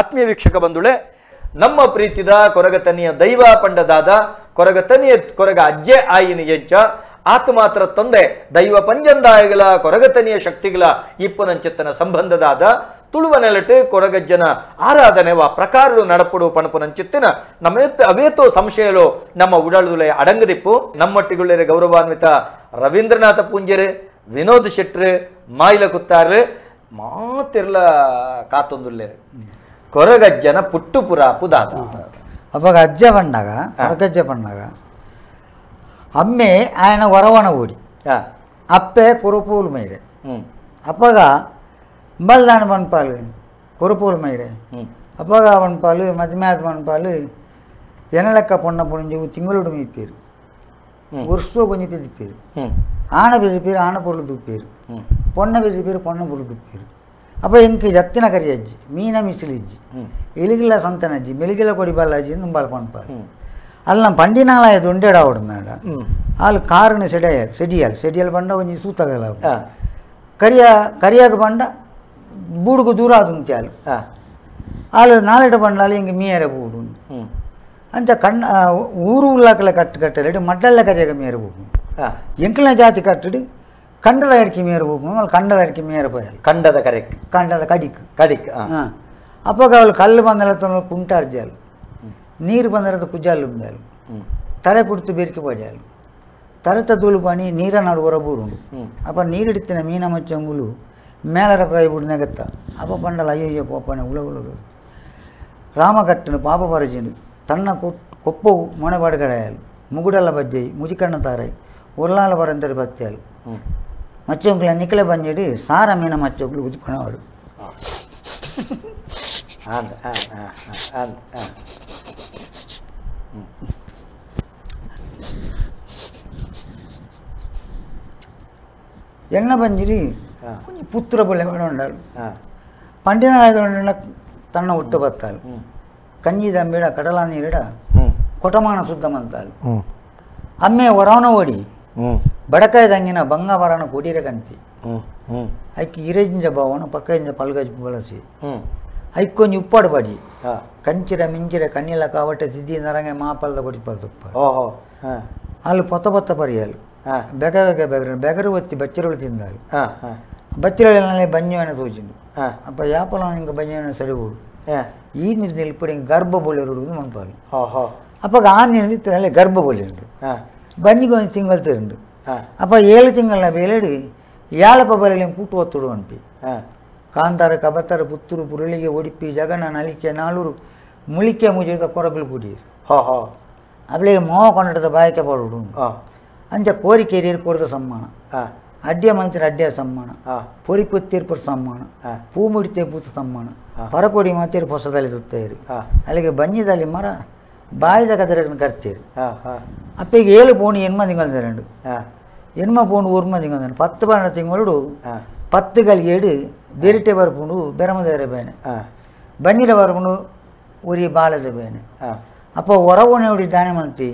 ಆತ್ಮೀಯ ವೀಕ್ಷಕ ಬಂಧುಳೆ, ನಮ್ಮ ಪ್ರೀತಿದ ಕೊರಗತನಿಯ ದೈವ ಪಂಡದಾದ ಕೊರಗತನಿಯ ಕೊರಗ ಅಜ್ಜೆ ಆಯಿನ ಎಂಚ ಆತ ಮಾತ್ರ ತಂದೆ ದೈವ ಪಂಜಂದಾಯಗಳ ಕೊರಗತನಿಯ ಶಕ್ತಿಗಳ ಇಪ್ಪುನಂಚಿತ್ತನ ಸಂಬಂಧದಾದ ತುಳುವ ನೆಲಟು ಕೊರಗಜ್ಜನ ಆರಾಧನೆ ವಾ ಪ್ರಕಾರಡು ನಡಪಡು ಪಣಪುನಂಚಿತ್ತಿನ ನಮ್ಮ ಅವೇತೋ ಸಂಶಯಲು ನಮ್ಮ ಉಡಳುಲೆ ಅಡಂಗದಿಪ್ಪು. ನಮ್ಮೊಟ್ಟಿಗುಳ್ಳರೆ ಗೌರವಾನ್ವಿತ ರವೀಂದ್ರನಾಥ ಪೂಂಜರು, ವಿನೋದ್ ಶೆಟ್ರು, ಮಾಯಿಲ ಕುತ್ತಾರು ಮಾತಿರ್ಲ ಕಾತೊಂದುಲ್ಲೇರು ಕೊರಗಜ್ಜನ ಪುಟ್ಟು ಪುರಾಪು ದಾದ. ಅವಾಗ ಅಜ್ಜ ಬಂದಾಗ ಕೊರಗಜ್ಜ ಬಂದಾಗ ಅಮ್ಮೆ ఆయన ವರವಣ ಓಡಿ ಅಪ್ಪೆ ಕುರುಪೂಲು ಮೈರೆ ಅಪ್ಪಗ ಬಲ್ದಾಣ ಬನ್ಪಾಲು ಕುರುಪೂಲು ಮೈರೆ ಅಪ್ಪಗ ಬನ್ಪಾಲು ಮದ್ಮ್ಯಾದ ಬನ್ಪಾಲು ಎನಲೆಕ್ಕ ಪೊಣ್ಣ ಪುಣಿಂಜು ತಿಂಗಳೋಡು ಮೀಪೇರು ವರ್ಷೋ ಕೊಂಚ ಬೆದಿಪೇರು ಆಣ ಬೆದಿಪೇರು ಆಣ பொருள் துப்பேರು பொண்ண ಬೆದಿಪೇರು பொண்ண பொருள் துப்பேರು. ಅಪ್ಪ ಎಂಕ್ ಜತ್ತಿನ ಕರಿ ಅಜ್ಜಿ ಮೀನ ಮಿಸಿಲಿಜ್ಜಿ ಎಲಿಗಿಲ್ಲ ಸಂತನಜ್ಜಿ ಮೆಲಿಗಿಲ್ಲ ಕೊಡಿಬಾಲ ಅಜ್ಜಿ ನುಂಬಾಲ್ ಪನ್ಪಾಲು ಅಲ್ಲ ನಮ್ಮ ಪಂಡಿನಾಲ ಇದು ಉಂಡೆಡ ಆಲು ಕಾರಣ ಸೆಡೆಯಾಲ್ ಸೆಡಿಯಾಲ್ ಸೆಡಿಯಾಲ್ ಬಂಡ ಒಂಜಿ ಸೂತಗಲ ಕರಿಯ ಕರಿಯಾಗ ಬಂಡ ಬೂಡುಗು ದೂರ ಆದುಂತ್ಯಾಲು ಆಲು ನಾಲೆಡ ಬಂಡಾಲು ಹಿಂಗೆ ಮೀಯರ ಬೂಡು ಅಂಚ ಕಣ್ಣ ಊರು ಉಲ್ಲಾಕಲ ಕಟ್ಟು ಕಟ್ಟಲೆ ಮಡ್ಡಲ್ಲ ಕರಿಯಾಗ ಮೀಯರ ಬೂಡು ಎಂಕಲ್ನ ಜಾತಿ ಕಟ್ಟಡಿ ಕಂಡದ ಅಡಿಕೆ ಮೇರ ಹೋಗ್ಬೋದು ಅಲ್ಲಿ ಕಂಡದ ಅಡಿಕೆ ಮೇರ ಪೋಯಾలి ಕಂಡದ ಕರೆಕ್ ಕಂಡದ ಕಡಿಕ್ ಕಡಿಕ್. ಹಾಂ ಅಪ್ಪಾಗ ಅವಳು ಕಲ್ಲು ಬಂದಲ ಕುಂಟಾರ್ಜಾಲು ನೀರು ಬಂದರದ ಕುಜಾಲು ಉಂಬಾಲು ತರೆ ಕುಡ್ತು ಬೆರ್ಕಿ ಪಡ್ಯಾಲು ತರೆತ ಧೂಳು ಪಾಣಿ ನೀರ ನಾಡು ಹೊರಬೂರುಂಡು. ಅಪ್ಪ ನೀರಿಡಿತ್ತಿನ ಮೀನ ಮಚ್ಚಂಗುಲು ಮೇಲರ ಕೈ ಬಿಡು ನೆಗತ್ತ ಅಪ್ಪ ಬಂಡಲ ಅಯ್ಯಯ್ಯೋ ಪೋಪಣೆ ಉಳ ಉಳದು ರಾಮಕಟ್ಟನು ಪಾಪ ಪರಜಿನು ತನ್ನ ಕೊಪ್ಪವು ಮೊಣೆಬಾಡುಗಡೆಯಾಲು ಮುಗುಡಲ್ಲ ಬಜ್ಜೈ ಮುಜಿಕಣ್ಣ ತಾರೈ ಉರ್ಲಾಲ ಬರಂತರಿ ಬತ್ಯಾಲು ಮಚ್ಚಂಗುಲ ನಿಕ್ಕಲೆ ಬಂಜಿಡಿ ಸಾರ ಮೀನ ಮಚ್ಚಂಗುಲು ಉದಿಪಣವಾಡು. ಎಣ್ಣ ಬಂಜಿರಿ ಕೊಂಚ ಪುತ್ರ ಬೊಳ್ಳೆ ಉಂಡಾಳು ಪಂಡಿನ ತನ್ನ ಹುಟ್ಟು ಬತ್ತಾಳು ಕಂಜಿ ದಂಬಿಡ ಕಡಲ ನೀರಿಡ ಕೊಟಮಾನ ಶುದ್ಧ ಮಂತಾಳು ಅಮ್ಮೆ ಹೊರವನ ಓಡಿ ಬಡಕಾಯ ದಂಗಿನ ಬಂಗಾಬರನ ಕೊಡಿರ ಕಂತಿ ಐಕ್ ಇರೆಂಜ ಭಾವನ ಪಕ್ಕಂಜ ಪಲ್ಗಜ್ ಬಳಸಿ ಐಕ್ಕೊಂಜಿ ಉಪ್ಪಾಡು ಬಡಿ ಕಂಚಿರ ಮಿಂಚಿರ ಕಣ್ಣಿಲ ಕಾವಟ್ಟೆ ಸಿದ್ದಿ ನರಂಗೆ ಮಾಪಲ್ದ ಕೊಡಿ ತುಪ್ಪ ಅಲ್ಲಿ ಪೊತ್ತ ಪೊತ್ತ ಪರಿಯಾಲು ಬೆಗ ಬೆಗರು ಬೆಗರು ಒತ್ತಿ ಬಚ್ಚಿರಳು ತಿಂದಾಲು ಬಚ್ಚಿರಳೆ ಬಂಜುವನ ತೋಚಿಂಡು ಅಪ್ಪ ಯಾಪಲ ಹಿಂಗೆ ಬಂಜುವನ ಸಡಿಬೋಡು ಈ ನೀರು ನಿಲ್ಪಡಿ ಗರ್ಭ ಬೊಳ್ಳಿರುಡು ಮನ್ಪಾಲು ಅಪ್ಪ ಆ ನೀರು ತಿನ್ನಲೆ ಗರ್ಭ ಬೊಳ್ಳಿಂಡು ಬಂಜಿಗೆ ಒಂದು ತಿಂಗಳು ತಿರುಂಡು ಅಪ್ಪ 7 ತಿಂಗಳ ಬೇಲೆಡಿ ಯಾಳಪ್ಪ ಬರಲಿ ಕೂಟು ಒತ್ತುಡು ಅನ್ಪಿ ಕಾಂತಾರ ಕಬತ್ತಾರ ಪುತ್ತೂರು ಪುರುಳಿಗೆ ಒಡಿಪಿ ಜಗಣ ನಲಿಕೆ ನಾಳೂರು ಮುಳಿಕೆ ಮುಜಿದ ಕೊರಗಲು ಕುಡಿಯರು ಅವಳಿಗೆ ಮೋಹ ಕೊಂಡದ ಬಾಯಕೆ ಪಾಡುಡು ಅಂಚ ಕೋರಿಕೇರಿಯರು ಕೊಡದ ಸಮ್ಮಾನ ಅಡ್ಡಿಯ ಮಂತ್ರ ಅಡ್ಡಿಯ ಸಮ್ಮಾನ ಪೊರಿ ಪುತ್ತೀರ್ಪುರ ಸಮ್ಮಾನ ಪೂ ಮುಡಿತೆ ಪೂತ ಸಮ್ಮಾನ ಪರಕೊಡಿ ಮಾತೇರು ಹೊಸದಲ್ಲಿ ತುತ್ತೇರು ಅಲ್ಲಿಗೆ ಬಂಜಿದಲ್ಲಿ ಮರ ಬಾಯಿದ ಕದರನ್ನು ಕಟ್ತೀರಿ. ಅಪ್ಪ ಈಗ 7 ಪೋಣಿ ಎಣ್ಮ ತಿಂಗಳು ತರಂಡು ಎಣ್ಮ ಪೋಣು ಒರ್ಮ ತಿಂಗಳು 10 12 ತಿಂಗಳು 10 ಗಲಿಗೇಡು ಬೆರಿಟೆ ಬರ್ಪುಂಡು ಬೆರಮದೇರ ಬೇನೆ ಬಂಜಿರ ಬರ್ಪುಂಡು ಉರಿ ಬಾಲದ ಬೇನೆ. ಅಪ್ಪ ಹೊರವಣೆ ಹೊಡಿ ದಾಣೆ ಮಂತಿ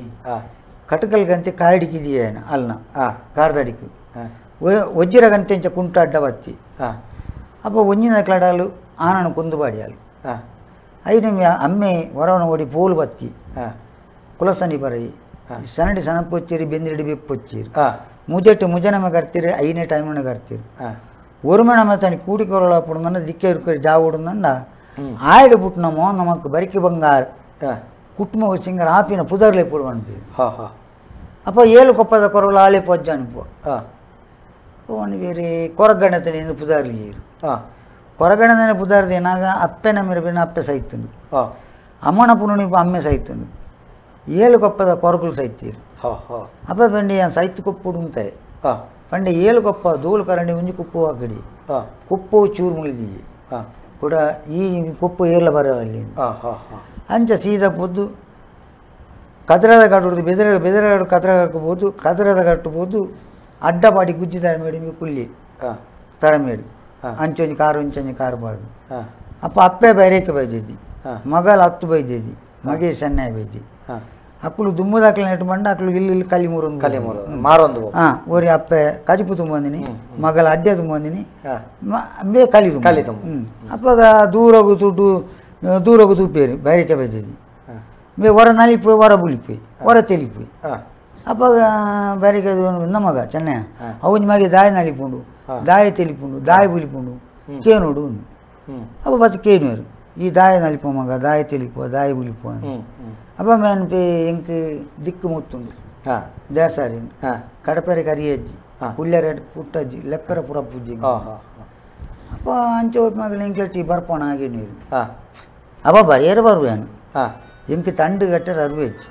ಕಟಕಲ್ ಗಂತೆ ಕಾರಡಿಕಿದೆಯೇನ ಅಲ್ನ ಕಾರ್ದಡಿಕು ಒಜ್ಜಿರ ಗಂತೆ ಕುಂಟ ಅಡ್ಡ ಬತ್ತಿ. ಅಪ್ಪ ಒಂಜಿನ ಕ್ಲಡಾಲು ಆನನು ಕುಂದು ಬಾಡಿಯಾಲು ಐನು ಅಮ್ಮೆ ಹೊರವನ ಓಡಿ ಪೋಲು ಬತ್ತಿ ಕುಲಸನಿ ಬರೈ ಸನಡಿ ಸನಪೊಚ್ಚಿರಿ ಬೆಂದಿರಡಿ ಬೆಪ್ಪೊಚ್ಚಿರಿ ಮುಜೆಟ್ಟು ಮುಜನಮ ಕರ್ತೀರಿ ಐನೇ ಟೈಮನ್ನು ಕರ್ತೀರಿ ಒರುಮೆಣಮ ತನಿ ಕೂಡಿಕೊರಳ ಪುಡುಂದಣ್ಣ ದಿಕ್ಕೆ ಇರ್ಕೊರಿ ಜಾವುಡುಂದಣ್ಣ ಆಯ್ಡು ಪುಟ್ಟನಮೋ ನಮಕ್ ಬರಿಕಿ ಬಂಗಾರ ಕುಟುಂಬ ಸಿಂಗರ್ ಆಪಿನ ಪುದರ್ಲೆ ಪುಡು ಅನ್ಪೀರು. ಅಪ್ಪ 7 ಕೊಪ್ಪದ ಕೊರಗಲು ಆಳೆ ಪೊಜ್ಜ ಅನ್ಪೋ ಅವನು ಬೇರೆ ಕೊರಗಣತನಿ ಪುದಾರ್ಲಿ ಏರು ಕೊರಗಣದನೆ ಪುದಾರ್ದು ಏನಾಗ ಅಪ್ಪೆನ ಮಿರಬಿನ ಅಪ್ಪೆ ಸೈತನು ಅಮ್ಮನ ಪುನುನಿ ಅಮ್ಮೆ ಸೈತನು 7 ಕೊಪ್ಪದ ಕೊರಗಲು ಸೈತೀರು. ಅಪ್ಪ ಪಂಡಿ ಸೈತು ಕೊಪ್ಪುಡು ఉంటాయి ಪಂಡೆ 7 ಕೊಪ್ಪ ಧೂಳು ಕರಂಡಿ ಉಂಜಿ ಕುಪ್ಪು ಹಾಕಡಿ ಕುಪ್ಪು ಚೂರು ಮುಳಿದಿ ಕೂಡ ಈ ಕುಪ್ಪು ಏರ್ಲ ಬರವಲ್ಲಿ ಅಂಚ ಸೀದಾ ಪೊದ್ದು ಕದರದ ಕಟ್ಟುದು ಬೆದರ ಬೆದರ ಕದರ ಹಾಕಬಹುದು ಕದರದ ಕಟ್ಟಬಹುದು ಅಡ್ಡಪಾಡಿ ಗುಜ್ಜಿ ತಳಮೇಡಿ ಕುಲ್ಲಿ ತಳಮೇಡು ಅಂಚೊಂಜಿ ಕಾರು ಅಂಚೊಂಜಿ ಕಾರು ಬಾರ್ದು. ಅಪ್ಪ ಅಪ್ಪೆ ಬೈರೇಕೆ ಬೈದಿದ್ದಿ ಮಗಲ 10 ಬೈದಿದ್ದಿ ಮಗೆ ಸಣ್ಣ ಬೈದಿ ಅಕ್ಕಳು ದುಮ್ಮದಾಕ್ಲ ನೆಟ್ಟು ಬಂಡ ಅಕ್ಕಳು ಇಲ್ಲಿ ಇಲ್ಲಿ ಕಲಿ ಮೂರು ಕಲಿ ಮೂರು ಮಾರೊಂದು ಹಾಂ ಓರಿ ಅಪ್ಪೆ ಕಜಿಪು ತುಂಬಂದಿನಿ ಮಗಳ ಅಡ್ಡೆ ತುಂಬಂದಿನಿ ಬೇ ಕಲಿ ಕಲಿ ತುಂಬ. ಅಪ್ಪಾಗ ದೂರಗು ದುಡ್ಡು ದೂರಗು ತೂಪೇರು ಬೈರಿಕೆ ಬೈದಿದ್ದು ಮೇ ಹೊರ ನಲಿಪು ಹೊರ ಬುಲಿಪು ಹೊರ ತೆಲಿಪು ಅಪ್ಪ ಬೈರಿಕೆ ನಮಗ ಚೆನ್ನಯ್ಯ ಅವನ ಮಗೆ ದಾಯ ನಲಿಪುಂಡು ದಾಯ ತೆಲಿಪುಂಡು ದಾಯ ಬುಲಿಪುಂಡು ಕೇನೋಡು ಅಪ್ಪ ಬತ್ತು ಕೇನುವರು ಈ ದಾಯ ನಲಿಪು ಮಗ ದಾಯ ತೆಲಿಪು ದಾಯ ಬುಲಿಪು ಅಪ್ಪ ಮೇನ್ಪಿ ಎಂಕ್ ದಿಕ್ಕು ಮುತ್ತುಂಡು ದೇಸಾರಿ ಕಡಪೆರೆ ಕರಿಯಜ್ಜಿ ಕುಲ್ಯರ ಪುಟ್ಟಜ್ಜಿ ಲೆಪ್ಪರ ಪುರ ಪೂಜೆ ಅಪ್ಪ ಅಂಚೆ ಮಗಳ ಎಂಕ್ಲೆಟ್ಟಿ ಬರ್ಪೋಣ ಹಾಗೆ ನೀರು ಅಪ್ಪ ಬರಿಯರ ಬರುವೇನು ಎಂಕ್ ತಂಡು ಗಟ್ಟರ ಅರುವೆಜ್ಜಿ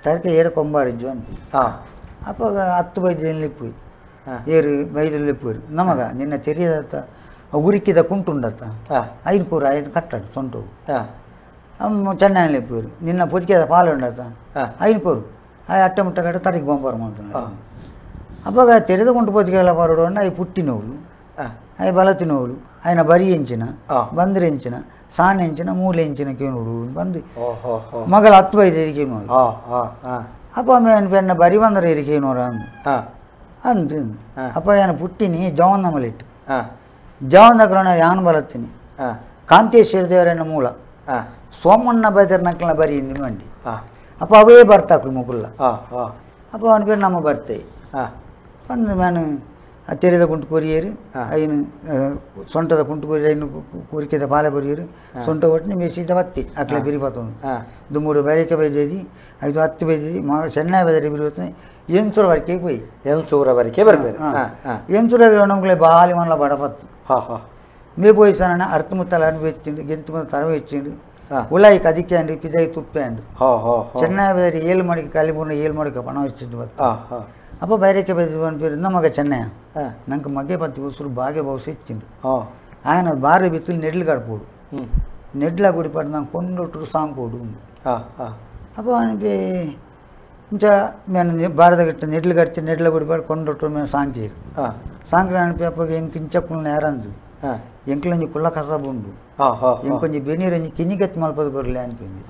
ತರಕೆ ಏರ ಕೊಂಬಾರಿಜ್ಜು ಅನ್ಪಿ ಅಪ್ಪ ಹತ್ತು ಬೈದಿನ ಏರು ಬೈದಲ್ಲಿ ನಮಗ ನಿನ್ನ ತೆರಿಯದತ್ತ ಉರಿಕಿದ ಕುಂಟುಂಡತ್ತ ಐದು ಕೂರ ಐದು ಕಟ್ಟಾಡು ಸೊಂಟು ಚೆನ್ನಾಗಿ ಲೆಪ್ಪರು ನಿನ್ನ ಪೊದಿಕೆದ ಪಾಲು ಉಂಡತ್ತ ಐದು ಕೂರು ಆ ಅಟ್ಟ ಮುಟ್ಟ ಕಟ್ಟ ತರಿಗೆ ಬೊಂಬಾರು ಮಾಡ್ತಾನೆ ಅಪ್ಪಾಗ ತೆರೆದ ಕುಂಟು ಪೊದಿಕೆಲ್ಲ ಬರೋಡು ಅಂಡ I ಪುಟ್ಟಿನೋಳು I ಬಲತಿನೋಳು ఆయన ಬರಿ ಎಂಚಿನ ಬಂದ್ರೆ ಎಂಚಿನ ಸಾನ್ ಎಂಚಿನ ಮೂಲೆ ಎಂಚಿನ ಕೇನೋಡು ಬಂದು ಮಗಳ ಹತ್ತು ಬೈದು ಕೇನೋಡು ಅಪ್ಪ ಅಮ್ಮ ಬರಿ ಬಂದ್ರೆ ಇರಿಕೇನೋರ ಅಂದು ಅಂದು ಅಪ್ಪ ಏನು ಪುಟ್ಟಿನಿ ಜವನ್ ಮಲಿಟ್ಟು ಜವನ್ ಕ್ರಣ ಯಾನ್ ಬಲತ್ತೀನಿ ಕಾಂತೇಶ್ವರ ದೇವರನ್ನ ಮೂಲ ಸೋಮಣ್ಣ ಬೈದರ್ ನಕ್ಕಲ ಬರಿ ಇಂದಿ ಮಂಡಿ ಅಪ್ಪ ಅವೇ ಬರ್ತಾಕ್ಳು ಮುಗುಲ್ಲ ಅಪ್ಪ ಅವನ പേര് ನಮ್ಮ ಬರ್ತೇ ಬಂದು ನಾನು ಆ ತೆರೆದ ಕುಂಟು ಕೊರಿಯರು ಐನು ಸೊಂಟದ ಕುಂಟು ಕೊರಿ ಐನು ಕುರಿಕೆದ ಪಾಲ ಕೊರಿಯರು ಸೊಂಟ ಒಟ್ಟಿನ ಮೇಸಿದ ಬತ್ತಿ ಅಕ್ಲೆ ಬಿರಿ ಬತ್ತೊಂದು ದುಮ್ಮೂಡು ಬೈರಕ್ಕೆ ಬೈದೇದಿ ಐದು ಹತ್ತು ಬೈದೇದಿ ಮ ಸಣ್ಣ ಬೈದರೆ ಬಿರಿ ಬತ್ತನೆ ಎಂಸೂರ ವರೆಗೆ ಪೋಯಿ ಎಂಸೂರ ವರೆಗೆ ಬರ್ಬೇಕು ಎಂಸೂರ ನಮ್ಗೆ ಬಾಲಿ ಮಲ್ಲ ಬಡಪತ್ತು ಮೇ ಪೋಯಿ ಸಣ್ಣ ಅರ್ಥ ಮುತ್ತಲ ಅನುಭವಿಸ್ತಿಂಡು ಗೆಂತು ಮುತ್ತ ತರವೇಚ್ಚಿಂಡು ಉಲಾಯಿ ಕದಿಕ್ಯಾಂಡು ಪಿದೈ ತುಪ್ಪೆಂಡು ಚೆನ್ನೈ ಬೈದರೆ 7 ಮಣಿಗೆ ಕಲಿಬೂರ್ನ 7 ಮಣಿಗೆ ಪಣ ವಚ್ಚಿದ್ದು ಬತ್ತು ಅಪ್ಪ ಬೈರಕ್ಕೆ ಬೈದು పేరు ನಮಗ ಚೆನ್ನಯ್ಯ ನಂಗೆ ಮಗೆ ಪತ್ತಿ ಉಸುರು ಬಾಗೆ ಬಹುಸ ಇಚ್ಚಿಂಡು ఆయన భార్య బిత్తులు నెడ్లు కడపోడు నెడ్ల గుడిపాడు నాకు కొండొట్టు సాంకోడు అప్ప ఇంకా మేము భారత గట్ట నెడ్లు కడితే నెడ్ల గుడిపాడు కొండొట్టు మేము సాంకేరు సాంక్రి అనిపి అప్ప ఇంక ఇంచక్కులు నేరందు ఎంకలంజి కుల్ల కసబుండు ఇంకొంచెం బెనీరంజి కిన్ని కత్తి మలపదు కొరలే అనిపింది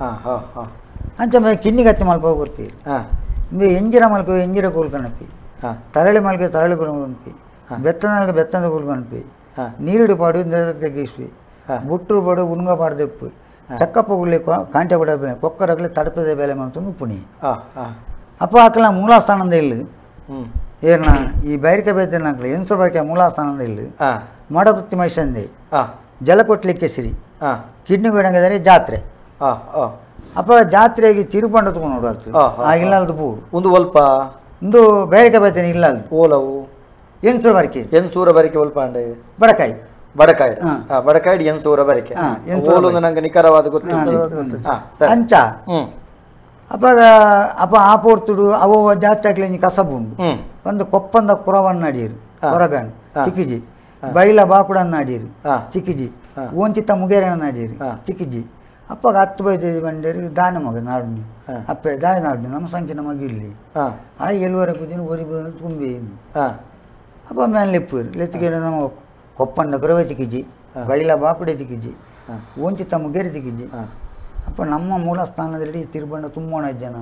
అంచే మేము కిన్ని కత్తి మలప కొరిపోయారు ಎಂಜಿರ ಮಲ್ಕ ಎಂಜಿರ ಕೂಲ್ ಕಣಪಿ ತರಳಿ ಮಲ್ಕ ತರಳಿ ಕೂಲ್ ಕಣಪಿ ಬೆತ್ತನಲ್ಕ ಬೆತ್ತದ ಕೂಲ್ ಕಣಪಿ ನೀರುಡು ಪಾಡು ಗೀಸ್ವಿ ಬುಟ್ಟರು ಪಾಡು ಉಣ್ಗ ಪಾಡ್ದೆಪ್ಪು ಚಕ್ಕಪ್ಪ ಗುಳ್ಳಿ ಕಾಂಟೆ ಕೂಡ ಕೊಕ್ಕರಗಲಿ ತಡಪದ ಬೇಲೆ ಮಾಡ್ತಂದು ಪುಣಿ ಅಪ್ಪ ಹಾಕಲ ಮೂಲಾಸ್ಥಾನದ ಇಲ್ಲು ಏನ ಈ ಬೈರಿಕೆ ಬೈತನ ಹಾಕಲಿ ಎನ್ಸು ಬೈಕೆ ಮೂಲಾಸ್ಥಾನದ ಇಲ್ಲು ಮಡಪುತ್ತಿ ಮೈಸಂದೆ ಜಲಕೊಟ್ಲಿಕ್ಕೆ ಸಿರಿ ಕಿಡ್ನಿ ಗೋಡಂಗದರೆ ಜಾತ್ರೆ ಅಪ್ಪ ಜಾತ್ರೆಗೆ ತಿರುಪಂಡ ತಗೊಂಡು ನೋಡಲ್ತು ಆ ಇಲ್ಲಲ್ದು ಪೂ ಒಂದು ಒಲ್ಪ ಒಂದು ಬೇರೆ ಬೈತೇನೆ ಇಲ್ಲಲ್ದು ಓಲವು ಎನ್ಸೂರ ಬರಿಕೆ ಎನ್ಸೂರ ಬರಿಕೆ ಒಲ್ಪ ಅಂಡೆ ಬಡಕಾಯಿ ಬಡಕಾಯಿ ಬಡಕಾಯಿ ಎನ್ಸೂರ ಬರಿಕೆ ಓಲೊಂದು ನಂಗೆ ನಿಖರವಾದ ಗೊತ್ತು ಅಂಚ ಅಪ್ಪ ಅಪ್ಪ ಆ ಪೋರ್ತುಡು ಅವ ಜಾತ್ರೆ ಆಗ್ಲಿ ಕಸಬುಂಡು ಒಂದು ಕೊಪ್ಪಂದ ಕುರವನ್ನ ಅಡಿಯರು ಹೊರಗಣ್ ಚಿಕ್ಕಿಜಿ ಬೈಲ ಬಾಕುಡನ್ನ ಅಡಿಯರು ಚಿಕ್ಕಿಜಿ ಓಂಚಿತ ಮುಗೇರಣ್ಣ ಅಡಿಯರು ಚಿಕ್ಕಿಜಿ ಅಪ್ಪಗ ಹತ್ತು ಬೈದ ಬಂಡೇರಿ ದಾನ ಮಗ ನಾಡು ಅಪ್ಪೆ ದಾಯ ನಾಡು ನಮ್ಮ ಸಂಖ್ಯೆ ನಮಗೆ ಇಲ್ಲಿ ಆ ಎಲ್ವರೆ ಕುದಿನ ಒರಿ ತುಂಬಿ ಅಪ್ಪ ಮೇಲೆ ಲೆಪ್ಪು ಲೆತ್ತಿಗೆ ನಮ್ಮ ಕೊಪ್ಪಂಡ ಕುರವೆ ತಿಕ್ಕಿಜಿ ಬೈಲ ಬಾಕುಡೆ ತಿಕ್ಕಿಜಿ ಓಂಚಿತ ಮುಗೇರಿ ತಿಕ್ಕಿಜಿ ಅಪ್ಪ ನಮ್ಮ ಮೂಲ ಸ್ಥಾನದಲ್ಲಿ ತಿರುಬಂಡ ತುಂಬೋಣ ಜನ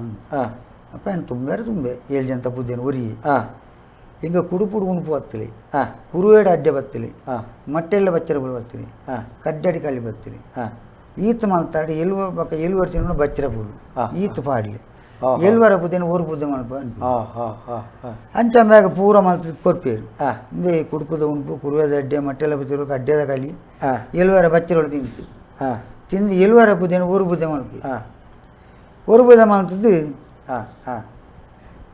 ಅಪ್ಪ ಏನು ತುಂಬೇರು ತುಂಬೆ ಏಳು ಜನ ತಪ್ಪುದ್ದೇನು ಒರಿ ಹಿಂಗೆ ಕುಡುಪುಡು ಉಣುಪು ಬತ್ತಲಿ ಕುರುವೇಡ ಅಡ್ಡೆ ಬತ್ತಲಿ ಮಟ್ಟೆಲ್ಲ ಬಚ್ಚರಗಳು ಬತ್ತಲಿ ಕಡ್ಡಡಿ ಕಳ್ಳಿ ಬತ್ತಲಿ ಈತ ಮಲ್ತಾಡಿ ಎಲ್ವ ಬಕ್ಕ ಎಲ್ವ ವರ್ಷ ಬಚ್ಚರ ಪೂಲು ಈತ ಪಾಡ್ಲಿ ಎಲ್ವರ ಪುದಿನ ಊರು ಪೂಜೆ ಮಲ್ಪ ಅಂಚ ಮ್ಯಾಗ ಪೂರ ಮಲ್ತ ಕೊರ್ಪೇರು ಇಂದೇ ಕುಡುಪುದ ಉಣುಪು ಕುರುವೇದ ಅಡ್ಡೆ ಮಟ್ಟೆಲ್ಲ ಬಚ್ಚಿರೋ ಅಡ್ಡೆದ ಕಲಿ ಎಲ್ವರ ಬಚ್ಚರೊಳು ತಿಂತು ತಿಂದು ಎಲ್ವರ ಪೂಜೆನ ಊರು ಪೂಜೆ ಮಲ್ಪಿ ಊರು ಪೂಜೆ ಮಲ್ತದ್ದು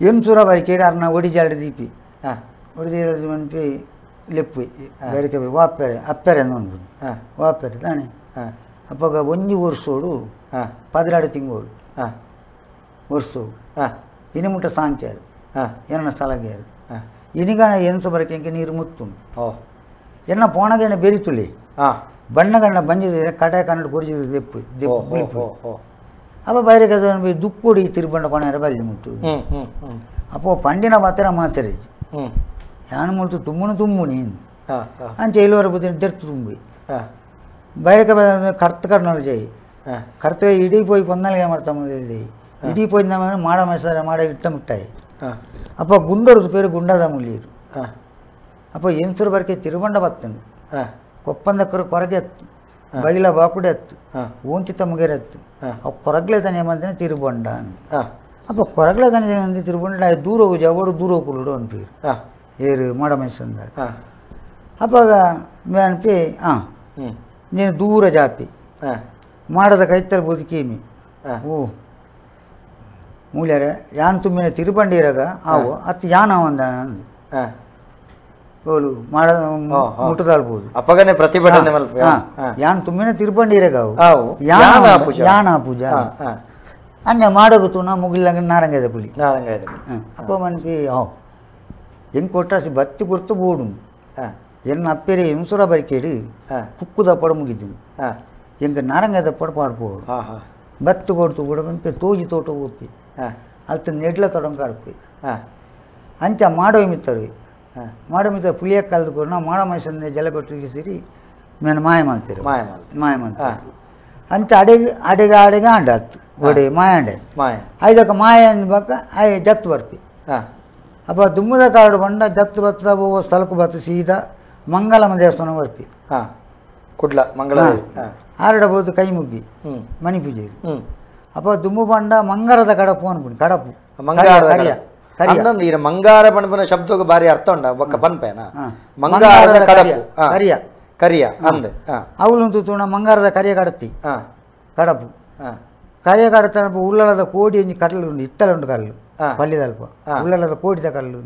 ಎಂಸೂರ ಬರಿಕೇಡು ಅರ್ನ ಒಡಿಜಾಡಿ ದೀಪಿ ಒಡಿಜಾಡಿ ಮನ್ಪಿ ಲೆಪ್ಪು ಬೇರೆ ವಾಪೆರೆ ಅಪ್ಪೆರೆ ಅನ್ಬೋದು ವಾಪೆರೆ ತಾನೆ ಅಪ್ಪಾಗ ಒಂಜಿ ವರ್ಷೋಡು 12 ತಿಂಗಳು ವರ್ಷ ಇನಿ ಮುಟ್ಟ ಸಾಂಕ್ಯಾರು ಎನ್ನ ಸ್ಥಳಗ್ಯಾರು ಇನಿಗಾಣ ಎನ್ಸು ಬರಕ್ಕೆ ನೀರು ಮುತ್ತು ಎನ್ನ ಪೋಣಗೇಣ ಬೆರಿತುಳಿ ಬಣ್ಣಗಣ್ಣ ಬಂಜಿದ ಕಡೆ ಕನ್ನಡ ಕೊಡಿಸಿದ ದೆಪ್ಪು ದೆಪ್ಪು ಅಪ್ಪ ಬೈರೆ ದುಕ್ಕೋಡಿ ತಿರುಬಂಡ ಕೊಣೆರ ಬಲ್ಲಿ ಮುಟ್ಟು ಅಪ್ಪ ಪಂಡಿನ ಪಾತ್ರ ಮಾಸರೇಜ್ ಯಾನು ಮುಳ್ತು ತುಮ್ಮನು ತುಂಬು ನೀನು ಅಂಚೆ ಇಳುವರೆ ಬುದ್ಧಿ ದೆರ್ತು ತುಂಬಿ ಬೈರಕ ಕರ್ತ ಕರ್ನಾಳು ಜೈ ಕರ್ತ ಇಡೀ ಪೋಯಿ ಪೊಂದಲ್ಗೆ ಮಾಡ್ತಾ ಇಡೀ ಪೋಯಿ ಮಾಡ ಮೈಸಾರ ಮಾಡ ಇಟ್ಟ ಮಿಟ್ಟಾಯಿ ಅಪ್ಪ ಗುಂಡೊರದು പേര് ಗುಂಡದ ಮುಲ್ಲಿರು ಅಪ್ಪ ಎನ್ಸುರು ಬರಕೆ ತಿರುಬಂಡ ಬತ್ತನು ಕೊಪ್ಪಂದಕ್ಕರು ಕೊರಗೆ ಬೈಲ ಬಾಕುಡೆ ಅತ್ತು ಓಂಚಿತ ಮುಗೇರತ್ತು ಅವು ಕೊರಗ್ಲೆ ತನಿಯ ಮಂದಿನ ತಿರುಬೊಂಡ ಅಪ್ಪ ಕೊರಗ್ಲೆ ತನಿಯ ಮಂದಿ ತಿರುಬೊಂಡ ದೂರ ಹೋಗು ಜವಡು ದೂರ ಹೋಗುಡು ಅನ್ಪೀರು ಏರು ಮಾಡ ಮೈಸಂದಾರ ಅಪ್ಪಾಗ ಅನ್ಪಿ ಹಾಂ ನೀನು ದೂರ ಜಾಪಿ ಮಾಡದ ಕೈತಲ್ ಬದುಕೀಮಿ ಓ ಮೂಲ್ಯಾರೆ ಯಾನ್ ತುಂಬಿನ ತಿರುಬಂಡಿರಾಗ ಆವು ಅತ್ತು ಯಾನ್ ಅವಂದ ಓಲು ಮಾಡ ಮುಟ್ಟದಾಳ್ಬೋದು ಅಪ್ಪಗನೆ ಪ್ರತಿಭಟನೆ ಯಾನ್ ತುಂಬಿನ ತಿರುಬಂಡಿರಾಗ ಅವು ಯಾನ ಪೂಜಾ ಅನ್ಯ ಮಾಡೋದು ನಾ ಮುಗಿಲ್ಲಂಗ ನಾರಂಗದ ಪುಲಿ ನಾರಂಗದ ಅಪ್ಪ ಮನ್ಪಿ ಹಾಂ ಹೆಂಗೆ ಕೊಟ್ಟಾಸಿ ಬತ್ತಿ ಕೊಡ್ತು ಬೋಡು ಎನ್ನ ಅಪ್ಪೇರೆ ಇನ್ಸುರ ಬರಿಕೇಡು ಕುಕ್ಕುದ ಪಡ ಮುಗಿದ್ದೀನಿ ಎಂಗೆ ನಾರಂಗದ ಪಡ ಪಾಡ್ಬೋದು ಬತ್ತು ಕೊಡ್ತು ಕೂಡ ಮನ್ಪಿ ತೋಜಿ ತೋಟ ಒಪ್ಪಿ ಅಲ್ತ ನೆಡ್ಲ ತೊಡಂಗ ಆಡ್ಪಿ ಅಂಚ ಮಾಡೋ ಮಿತ್ತರು ಮಾಡೋ ಮಿತ್ತ ಪುಳಿಯ ಕಲ್ದು ಕೂಡ ನಾವು ಮಾಡೋ ಮನುಷ್ಯನ ಜಲ ಕೊಟ್ಟಿಗೆ ಸೇರಿ ಮೇನು ಮಾಯ ಮಾಡ್ತೀರಿ ಮಾಯ ಮಾಯ ಮಾಡ್ತೀವಿ ಅಂಚ ಅಡೆಗೆ ಅಡೆಗೆ ಅಡೆಗೆ ಆಂಡಾತು ಒಡೆ ಮಾಯ ಅಂಡೆ ಮಾಯ ಐದಕ್ಕೆ ಮಾಯ ಅಂದ್ಬಕ್ಕ I ಜತ್ತು ಬರ್ಪಿ ಅಪ್ಪ ದುಮ್ಮದ ಕಾಡು ಬಂಡ ಜತ್ತು ಬತ್ತದ ಹೋಗೋ ಸ್ಥಳಕ್ಕೂ ಬತ್ತು ಸೀದಾ ಮಂಗಳಮ್ಮ ದೇವಸ್ಥಾನ ಬರ್ತಿ ಹಾಂ ಕುಡ್ಲ ಮಂಗಳ ಆರಡಬಹುದು ಕೈ ಮುಗ್ಗಿ ಮಣಿ ಪೂಜೆ ಅಪ್ಪ ದುಮ್ಮು ಬಂಡ ಮಂಗಾರದ ಕಡಪು ಅನ್ಪುಣಿ ಕಡಪು ಮಂಗಾರ ಕರಿಯ ಮಂಗಾರ ಪಣಪನ ಶಬ್ದಕ್ಕೆ ಬಾರಿ ಅರ್ಥ ಉಂಡ ಬೊಕ್ಕ ಪನ್ಪೇನ ಮಂಗಾರದ ಕಡಪು ಕರಿಯ ಕರಿಯ ಅಂದ್ ಅವಳು ತೂಣ ಮಂಗಾರದ ಕರಿಯ ಕಡತಿ ಕಡಪು ಕರಿಯ ಕಡತನಪ್ಪ ಉಳ್ಳಲದ ಕೋಡಿ ಒಂಜಿ ಕಡಲು ಉಂಡು ಇತ್ತಲ ಉಂಡು ಕಲ್ಲು ಪಲ್ಲಿದಲ್ಪ ಉಳ್ಳಲದ ಕೋಡಿದ ಕಲ್ಲು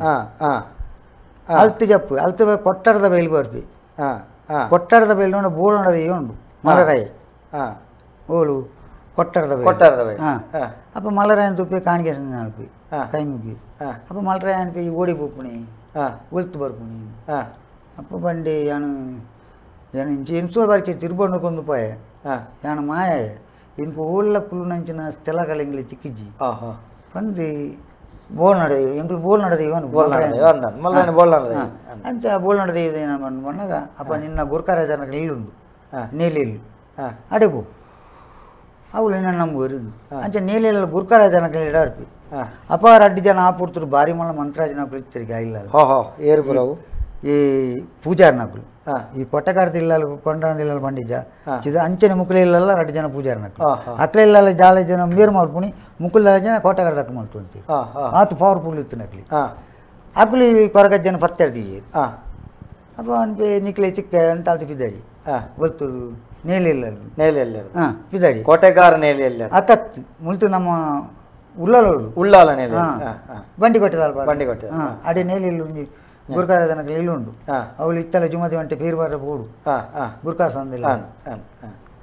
ಅಲ್ತು ಜಪ್ಪು ಅಲ್ತು ಕೊಟ್ಟರದ ಬೈಲು ಬರ್ಪಿ ಕೊಟ್ಟರದ ಬೈಲು ಉಂಡು ಬೋಳಣದ ಉಂಡು ಮಲರಾಯ ಓಲು ಕೊಟ್ಟರದ ಕೊಟ್ಟರದ ಬೈಲು ಅಪ್ಪ ಮಲರಾಯನ ತುಪ್ಪಿ ಕಾಣಿಕೆ ಅನ್ಪಿ ಕೈ ಮುಗಿ ಅಪ್ಪ ಮಲರಾಯ ಅನ್ಪಿ ಓಡಿ ಪೋಪುಣಿ ಒಲ್ತು ಬರ್ಪುಣಿ ಅಪ್ಪ ಬಂಡಿ ಯಾನು ಯಾನು ಇಂಚಿ ಇನ್ಸೂರ್ ಬಾರ್ಕಿ ತಿರುಬಣ್ಣು ಕೊಂದು ಪೋಯ ಯಾನು ಮಾಯ ಇಂಕು ಓಲ್ಲ ಕುಲ್ಲು ಸ್ಥಳಗಳ ಎಂಗ್ಲಿ ಚಿಕ್ಕಿಜ್ಜಿ ಬಂದು ಬೋಲ್ ನಡೆ ಎಂಗ್ಳು ಬೋಲ್ ನಡೆದ ಇವನು ಬೋಲ್ ಅಂಚ ಬೋಲ್ ನಡೆದ ಏನು ಬಂದಾಗ ಅಪ್ಪ ನಿನ್ನ ಗುರ್ಕಾರಾಜನ ಇಲ್ಲುಂಡು ನೇಲಿಲ್ಲು ಅಡೆಪು ಅವಳು ನಿನ್ನ ನಂಬುವರು ಅಂಚ ನೇಲಿಲ್ಲ ಗುರ್ಕಾರಾಜನ ಇಡಾರ್ಪಿ ಅಪ್ಪ ರಡ್ಡಿ ಜನ ಆ ಪುರ್ತರು ಬಾರಿ ಮಲ್ಲ ಮಂತ್ರಾಜನ ಕುಳಿತಿರಿಗೆ ಇಲ್ಲ ಈ ಪೂಜಾರ್ನಕುಲು ಈ ಕೊಟ್ಟಕಾರದ ಇಲ್ಲ ಕೊಂಡನದ ಇಲ್ಲ ಬಂಡಿಜ ಚಿದ ಅಂಚನೆ ಮುಕ್ಕುಲ ಇಲ್ಲಲ್ಲ ರಡ್ಡು ಜನ ಪೂಜಾರ್ನಕುಲು ಅಕ್ಲ ಇಲ್ಲ ಜಾಲ ಜನ ಮೇರು ಮಾಡ್ಪುಣಿ ಮುಕ್ಕುಲ ಜನ ಕೋಟಗಾರದ ಅಕ್ಕ ಮಾಡ್ತು ಅಂತೀವಿ ಆತು ಪವರ್ಫುಲ್ ಇತ್ತು ನಕ್ಲಿ ಅಕ್ಲಿ ಕೊರಗ ಜನ ಪತ್ತೆಡ್ತೀವಿ ಅಪ್ಪ ಅನ್ಪಿ ನಿಕ್ಲೆ ಚಿಕ್ಕ ಅಂತ ಅಲ್ತು ಪಿದ್ದಾಡಿ ಒಲ್ತುದು ನೇಲಿಲ್ಲ ನೇಲಿಲ್ಲ ಹಾಂ ಪಿದ್ದಾಡಿ ಕೋಟೆಗಾರ ನೇಲಿಲ್ಲ ಅತ್ತತ್ತು ಮುಲ್ತು ನಮ್ಮ ಉಳ್ಳಾಲೋಡು ಉಳ್ಳಾಲ ನೇಲಿ ಬಂಡಿ ಕೊಟ್ಟದಲ್ಪ ಬಂಡಿ ಕೊಟ್ಟೆ ಹಾಂ ಅಡೆ ನೇಲಿಲ್ಲ ಗುರ್ಕಾರ ಜನಕ್ಕೆ ಇಲ್ಲುಂಡು ಅವಳು ಇತ್ತಲ ಜುಮತಿ వంటి ಪೀರ್ ಬಾರ ಬೋಡು ಗುರ್ಕಾ ಸಂದಿಲ್ಲ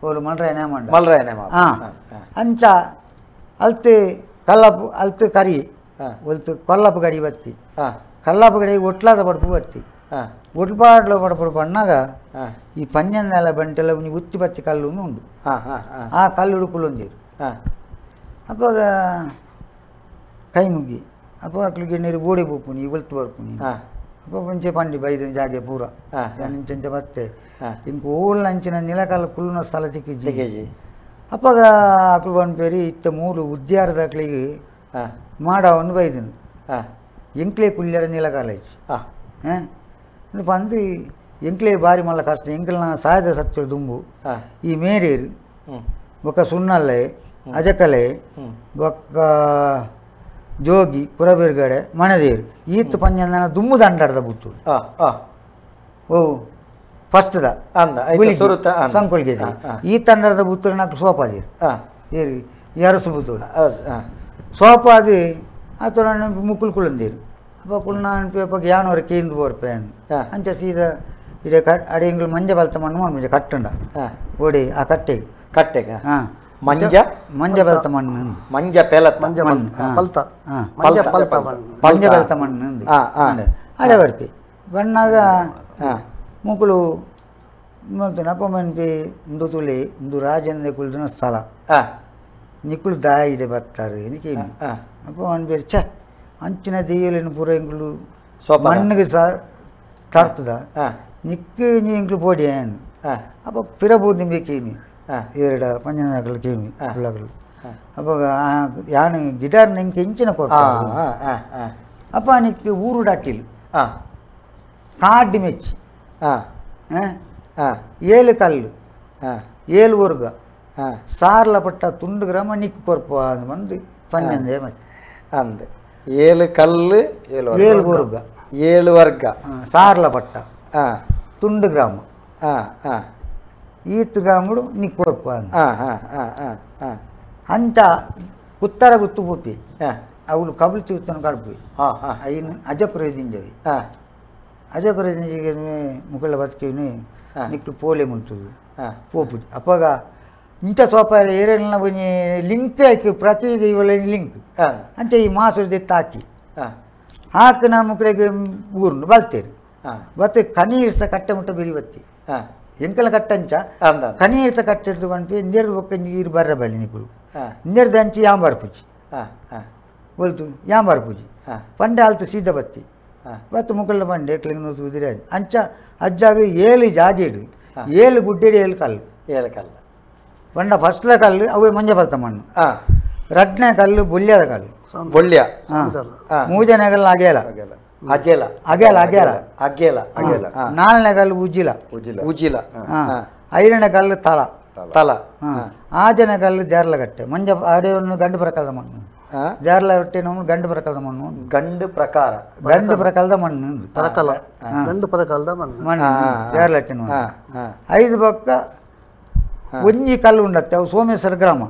ಅವಳು ಮಲ್ರಾಯ ನೇಮಂಡ ಮಲ್ರಾಯ ನೇಮ ಹಾಂ ಅಂಚ ಅಲ್ತು ಕಲ್ಲಪ್ಪು ಅಲ್ತು ಕರಿ ಒಲ್ತು ಕೊಲ್ಲಪ್ಪು ಗಡಿ ಬತ್ತಿ ಕಲ್ಲಪ್ಪು ಗಡಿ ಒಟ್ಲಾದ ಬಡಪು ಬತ್ತಿ ಒಟ್ಪಾಡ್ಲ ಬಡಪು ಬಣ್ಣಾಗ ಈ ಪಂಜಂದೆಲ್ಲ ಬಂಟೆಲ್ಲ ಉತ್ತಿ ಬತ್ತಿ ಕಲ್ಲು ಉಂಡು ಆ ಕಲ್ಲು ಹುಡುಕುಲೊಂದಿರು ಅಪ್ಪಾಗ ಕೈ ಮುಗ್ಗಿ ಅಪ್ಪ ಅಕ್ಲಿಗೆ ನೀರು ಬೋಡಿ ಪೋಪುನಿ ಒಲ್ತು ಬರ್ಪುನಿ ಅಪ್ಪ ಮುಂಚೆ ಪಂಡಿ ಬೈದ ಜಾಗೆ ಪೂರ ಇಂಚಂಚೆ ಬತ್ತೆ ಇಂಕ ಓಲ್ ಅಂಚಿನ ನಿಲಕಾಲ ಕುಲ್ಲುನ ಸ್ಥಳ ತಿಕ್ಕಿಜಿ ಅಪ್ಪಾಗ ಅಕ್ಲು ಬಂದ್ಪೇರಿ ಇತ್ತ ಮೂರು ಉದ್ಯಾರದ ಅಕ್ಲಿಗೆ ಮಾಡವನ್ನು ಬೈದನು ಎಂಕ್ಲೇ ಕುಲ್ಯರ ನಿಲಕಾಲ ಇಚ್ಚಿ ಹಾಂ ಪಂದು ಎಂಕ್ಲೇ ಬಾರಿ ಮಲ್ಲ ಕಷ್ಟ ಎಂಕ್ಲನ ಸಹಜ ಸತ್ಯ ದುಂಬು ಈ ಮೇರೇರು ಬೊಕ್ಕ ಸುಣ್ಣಲ್ಲೆ ಅಜಕಲೆ ಬೊಕ್ಕ ಜೋಗಿ ಕುರಬೇರ್ಗಡೆ ಮಣದೇರು ಈತ್ ಪಂಜಂದನ ದುಮ್ಮು ದಂಡಾಡ್ದ ಬುತ್ತು ಓ ಫಸ್ಟ್ದ ಸಂಕೊಲ್ಗೆ ಈ ತಂಡದ ಬುತ್ತೂರು ನಾಲ್ಕು ಸೋಪಾದಿರು ಏರಿ ಅರಸು ಬುತ್ತೂರು ಸೋಪಾದಿ ಆತ ಮುಕ್ಕುಲ್ ಕುಳಂದೇರು ಅಪ್ಪ ಕುಳ್ನ ಅನ್ಪಿ ಯಾನವರ ಕೇಂದ್ರ ಬೋರ್ಪೆ ಅಂಚ ಸೀದಾ ಇಡೆ ಅಡೆ ಎಂಗ್ಳು ಮಂಜ ಬಲ್ತ ಮಣ್ಣು ಮಂಜ ಕಟ್ಟುಂಡ ಓಡಿ ಆ ಕಟ್ಟೆ ಕಟ್ಟೆಗೆ ಹಾಂ ಮಂಜ ಮಂಜ ಬಲ್ತ ಮಣ್ಣು ಮಂಜ ಪೆಲತ್ತ ಮಂಜ ಪಲ್ತ ಮಂಜ ಪಲ್ತ ಮಂಜ ಬಲ್ತ ಮಣ್ಣು ಅಡೆ ಬರ್ಪಿ ಬಣ್ಣಾಗ ಮುಕುಲು ಮಲ್ತುನ ಅಪ್ಪ ಮನ್ಪಿ ಇಂದು ತುಳಿ ಇಂದು ರಾಜೇಂದ್ರ ಕುಳ್ದುನ ಸ್ಥಳ ನಿಕ್ಕುಲು ದಾಯಿಡೆ ಬತ್ತಾರೆ എനിಕೆ ಅಪ್ಪ ಮನ್ಪೇರು ಛ ಅಂಚಿನ ದೆಯ್ಯಲಿನ ಪೂರ ಎಂಕುಲು ಮಣ್ಣಿಗೆ ಸಹ ತರ್ತದ ನಿಕ್ಕು ಎಂಕುಲು ಪೋಡಿ ಅಪ್ಪ ಪಿರಬೂರ್ ನಿಂಬೆ ಕೇಮಿ ಎರಡು ಪಂಜನಗಳು ಕೇಮಿ ಹುಳ್ಳಗಳು ಅಪ್ಪ ಯಾನು ಗಿಡಾರ್ ನಿಂಗೆ ಇಂಚಿನ ಕೊರ್ತ ಅಪ್ಪ ನಿಕ್ಕು ಊರು ಡಾಟಿಲು ಕಾಡು ಮೆಚ್ಚಿ ಏಳು ಕಲ್ಲು ಏಳು ವರ್ಗ ಸಾರ್ಲ ಪಟ್ಟ ತುಂಡು ಗ್ರಾಮ ನಿಕ್ಕು ಕೊರ್ಪ ಮಂದಿ ಪಂಜಂದೆ ಅಂದೆ ಏಳು ಕಲ್ಲು ಏಳು ವರ್ಗ ಏಳು ವರ್ಗ ಸಾರ್ಲ ಪಟ್ಟ ತುಂಡು ಗ್ರಾಮ ಈತ್ ಗ್ರಾಮಡು ನಿಕ್ಕು ಕೊರ್ಪ ಅಂತ ಉತ್ತರ ಗುತ್ತು ಪೋಪಿ ಅವಳು ಕಬಲು ಚೂತನ ಕಡ್ಪಿ ಐನು ಅಜಕುರ ದಿಂಜವಿ ಅಜಕುರ ದಿಂಜಿಗೆ ಮುಕುಳ ಬದುಕಿನಿ ನಿಕ್ಲು ಪೋಲೆ ಮುಂತದು ಪೋಪು ಅಪ್ಪಾಗ ಇಂಥ ಸೋಪ ಏರೆಲ್ಲ ಒಂಜಿ ಲಿಂಕ್ ಹಾಕಿ ಪ್ರತಿ ಇವುಗಳ ಲಿಂಕ್ ಅಂಚೆ ಈ ಮಾಸುದ ಹಾಕಿ ಹಾಕಿ ನಮ್ಮ ಕಡೆಗೆ ಊರುಂಡು ಬಲ್ತೇರಿ ಬತ್ತೆ ಕನೀರ್ಸ ಕಟ್ಟೆ ಮುಟ್ಟ ಬಿರಿ ಬತ್ತಿ ಎಂಕಲ ಕಟ್ಟಂಚ ಕನೀರ್ಸ ಕಟ್ಟೆ ಹಿಡ್ದು ಬಂದು ಇಂಜೆರ್ದು ಬೊಕ್ಕ ನೀರು ಬರ್ರ ಬಳ್ಳಿ ನಿಕ್ಕುಲು ಇಂಜೆರ್ದು ಅಂಚಿ ಯಾಂಬಾರ್ ಪೂಜಿ ಒಲ್ತು ಯಾಂಬಾರ್ ಪೂಜಿ ಪಂಡೆ ಆಲ್ತು ಸೀದ ಬತ್ತಿ ಬತ್ತು ಮುಕ್ಕಳ ಬಂಡೆ ಕ್ಲಿಂಗ್ ಕುದಿರೆ ಅಂಚ ಅಜ್ಜಾಗ ಏಳು ಜಾಗಿಡು ಏಳು ಗುಡ್ಡೆಡು ಏಳು ಕಲ್ಲು ಏಳು ಕಲ್ಲು ಬಂಡ ಫಸ್ಟ್ಲ ಕಲ್ಲು ಅವೇ ಮಂಜ ಬಲ್ತ ಮಣ್ಣು ರಡ್ನೇ ಕಲ್ಲು ಬೊಲ್ಯದ ಕಲ್ಲು ಬೊಳ್ಯ ಮೂಜನೇ ಕಲ್ಲು ಅಗೇಲ ಅಜೇಲ ಅಗೇಲ ಅಗೇಲ ಅಗೇಲ ಅಗೇಲ ನಾಲ್ನೇ ಕಲ್ಲು ಉಜ್ಜಿಲ ಉಜ್ಜಿಲ ಐದನೇ ಕಲ್ಲು ತಳ ತಲ ಆಜನೇ ಕಲ್ಲು ಜಾರ್ಲಗಟ್ಟೆ ಮಂಜ ಅಡೆಯನ್ನು ಗಂಡು ಪ್ರಕಾರದ ಮಣ್ಣು ಜಾರ್ಲಗಟ್ಟೆ ನಮ್ಮ ಗಂಡು ಪ್ರಕಾರದ ಮಣ್ಣು ಗಂಡು ಪ್ರಕಾರ ಗಂಡು ಪ್ರಕಾರದ ಮಣ್ಣು ಪರಕಲ ಗಂಡು ಪ್ರಕಾರದ ಮಣ್ಣು ಮಣ್ಣು ಜಾರ್ಲಟ್ಟೆ ಐದು ಪಕ್ಕ ಒಂಜಿ ಕಲ್ಲು ಉಂಡತ್ತೆ ಅವು ಸೋಮೇಶ್ವರ ಗ್ರಾಮ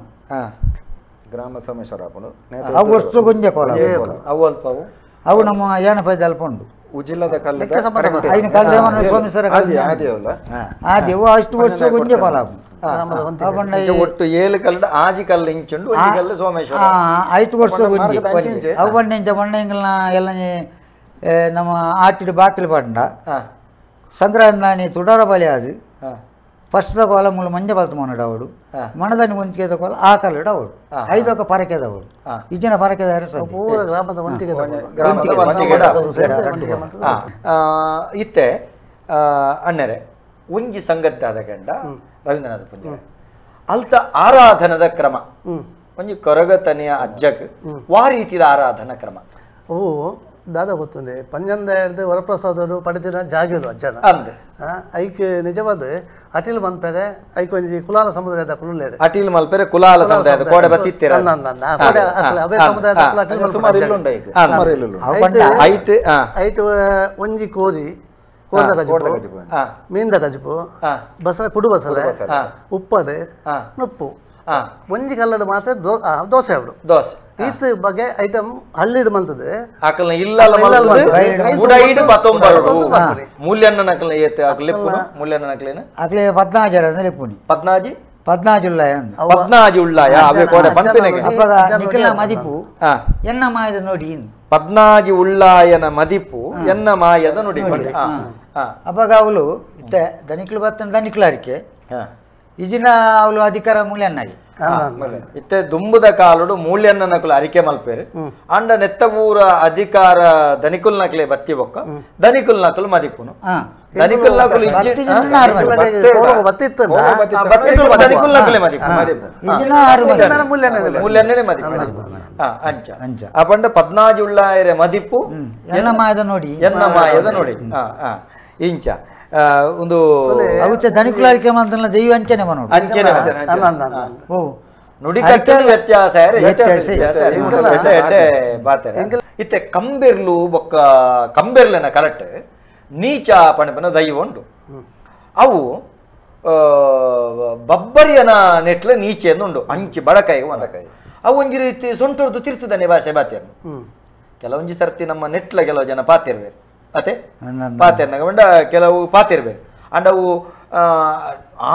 ಗ್ರಾಮ ಸೋಮೇಶ್ವರ ಅವು ವರ್ಷ ಗೊಂಜೆ ಕೋಲ ಅವು ಅಲ್ಪ ಅವು ಅವು ನಮ್ಮ ಏನಪ್ಪ ಅಲ್ಪ ಉಂಡು ಉಜಿಲದ ಕಲ್ಲು ಐನು ಕಲ್ಲು ಸೋಮೇಶ್ವರ ಆದೇವು ಅಷ್ಟು ವರ್ಷ ಗೊಂಜೆ ಕೋಲ ಒಟ್ಟು ಏಳು ಕಲ್ಲು ಆಜಿ ಕಲ್ಲು ಇಂಚುಂಡು ಒಂಜಿ ಕಲ್ಲು ಸೋಮೇಶ್ವರ ಐದು ವರ್ಷ ಗೊಂಜಿ ಅವು ಬಣ್ಣ ಇಂಚ ಬಣ್ಣ ಇಂಗ್ಲನ ಎಲ್ಲ ನಮ್ಮ ಆಟಿಡು ಬಾಕಿಲು ಪಂಡ ಸಂಕ್ರಾಂತಿ ತುಡರ ಬಲಿ ಅದು ಫಸ್ಟ್ ಕೋಲ ಮುಳ್ಳು ಮಂಜ ಬಲ್ತ ಮಣ್ಣು ಅವಡು ಮಣದಾನಿ ಒಂಚಿಕೆದ ಕೋಲ ಆ ಕಲ್ಲುಡು ಅವಡು ಐದೊಕ್ಕ ಪರಕೆದವಡು ಇಜ್ಜಿನ ಪರಕೆದ ಇತ್ತೆ ಅಣ್ಣರೆ ಒಂಜಿ ಸಂಗತಿ ಆದ ಗಂಡ ರವೀಂದ್ರನಾಥ ಪುಂಜ ಅಲ್ತ ಆರಾಧನದ ಕ್ರಮ ಒಂಜಿ ಕೊರಗತನೆಯ ಅಜ್ಜಕ್ ವಾ ರೀತಿಯ ಆರಾಧನಾ ಕ್ರಮ ಅವು ದಾದಾ ಗೊತ್ತುಂಡೆ ಪಂಜಂದ ಹಿಡ್ದು ವರಪ್ರಸಾದರು ಪಡೆದಿನ ಜಾಗಿರು ಅಜ್ಜನ ಐಕ್ ನಿಜವಾದ ಅಟಿಲ್ ಮನ್ಪೆರೆ ಐಕ್ ಒಂಜಿ ಕುಲಾಲ ಸಮುದಾಯದ ಕುಲುಲ್ಲೇರೆ ಅಟಿಲ್ ಮಲ್ಪೆರೆ ಕುಲಾಲ ಸಮುದಾಯದ ಕೋಡೆ ಬತ್ತಿತ್ತೀರ ಅವೇ ಸಮುದಾಯದ ಸುಮಾರು ಇಲ್ಲುಂಡು ಐಕ್ ಸುಮಾರು ಇಲ್ಲುಂಡು ಐಟ್ ಐಟ್ ಒಂಜಿ ಕೋರಿ ಕೋರ್ದ ಕಜಿಪು ಮೀನ್ದ ಕಜಿಪು ಬಸ ಕುಡು ಬಸಲೆ ಉಪ್ಪಡೆ ನುಪ್ಪು ಒಂಜಿ ಕಲ್ಲಡು ಮಾತ್ರ ದೋಸೆ ಅವಡು ದೋಸೆ ಈತ ಬಗೆ ಐಟಮ್ ಹಳ್ಳಿಡ್ ಮಲ್ತದೆ ಆಕಲ್ನ ಇಲ್ಲಲ್ಲ ಮಲ್ತದೆ ಬತ್ತೊಂಬರಡು ಮೂಲ್ಯನ್ನ ನಕಲ್ನ ಏತೆ ಆಕಲ್ ಲೆಪ್ಪುನು ಮೂಲ್ಯನ್ನ ನಕಲೇನ ಅಕ್ಲೆ ಪದ್ನಾಜಿ ಅಂದ್ರೆ ಲೆಪ್ಪುನಿ ಪದ್ನಾಜಿ ಪದ್ನಾಜಿ ಉಳ್ಳಾಯ ಪದ್ನಾಜಿ ಉಳ್ಳಾಯ ಅವೇ ಕೋಡೆ ಪಂಪಿನಗೆ ಅಪ್ಪಗ ನಿಕಲ ಮದಿಪು ಎನ್ನ ಮಾಯದ ನೋಡಿ ಪದ್ನಾಜಿ ಉಳ್ಳಾಯನ ಮದಿಪು ಎನ್ನ ಮಾಯದ ನೋಡಿ ಅಪ್ಪಗ ಅವಳು ಇತ್ತೆ ದನಿಕ್ಲು ಬತ್ತನ ದನಿಕ್ಲು ಅರಿಕೆ ಇಜಿನ ಅವಳು ಅಧಿಕಾರ ಮೂಲ್ಯನ್ನಾಗಿ ಇತ್ತೆ ದುಂಬುದ ಕಾಲುಡು ಮೂಲ್ಯನ್ನ ನಕಲು ಅರಿಕೆ ಮಲ್ಪೇರು ಅಂಡ ನೆತ್ತಬೂರ ಅಧಿಕಾರ ದನಿಕುಲ್ ನಕಲೆ ಬತ್ತಿ ಬೊಕ್ಕ ದನಿಕುಲ್ ನಕಲು ಮದಿಪುನು ದನಿಕುಲ್ ನಕಲು ದನಿಕುಲ್ ನಕಲೆ ಮದಿಪು ಮೂಲ್ಯನ್ನೇ ಮದಿಪು ಅಂಚ ಅಂಚ ಅಪಂಡ ಪದ್ನಾಜಿ ಉಳ್ಳಾಯರೆ ಮದಿಪು ಎನ್ನ ಮಾಯದ ನೋಡಿ ಎನ್ನ ಮಾಯದ ನೋಡಿ ಇಂಚ ಒಂದು ದನಿಕುಲಾರಿಕೆ ಮಂತಲ್ಲ ದೈವ ಅಂಚನೆ ಮನೋಡು ಅಂಚನೆ ಓ ನುಡಿಕಟ್ಟು ವ್ಯತ್ಯಾಸ ಇತ್ತೆ ಕಂಬೆರ್ಲು ಬೊಕ್ಕ ಕಂಬೆರ್ಲೆನ ಕರೆಕ್ಟ್ ನೀಚ ಪಣಪನ ದೈವ ಉಂಡು ಅವು ಬಬ್ಬರಿಯನ ನೆಟ್ಲ ನೀಚೆಯನ್ನು ಉಂಡು ಅಂಚಿ ಬಡಕಾಯಿ ಒನಕಾಯಿ ಅವು ಒಂಜಿ ರೀತಿ ಸೊಂಟೊಡ್ದು ತಿರ್ತದನೆ ಭಾಷೆ ಬಾತಿಯನ್ನು ಕೆಲವೊಂಜಿ ಸರ್ತಿ ನಮ್ಮ ನೆಟ್ಲ ಕೆಲವು ಜನ ಪಾತಿರ್ಬೇರು ಅತೆ ಪಾತೆರ್ನಾಗ ಬಂಡ ಕೆಲವು ಪಾತಿರ್ಬೇಕು ಅಂಡ್ ಅವು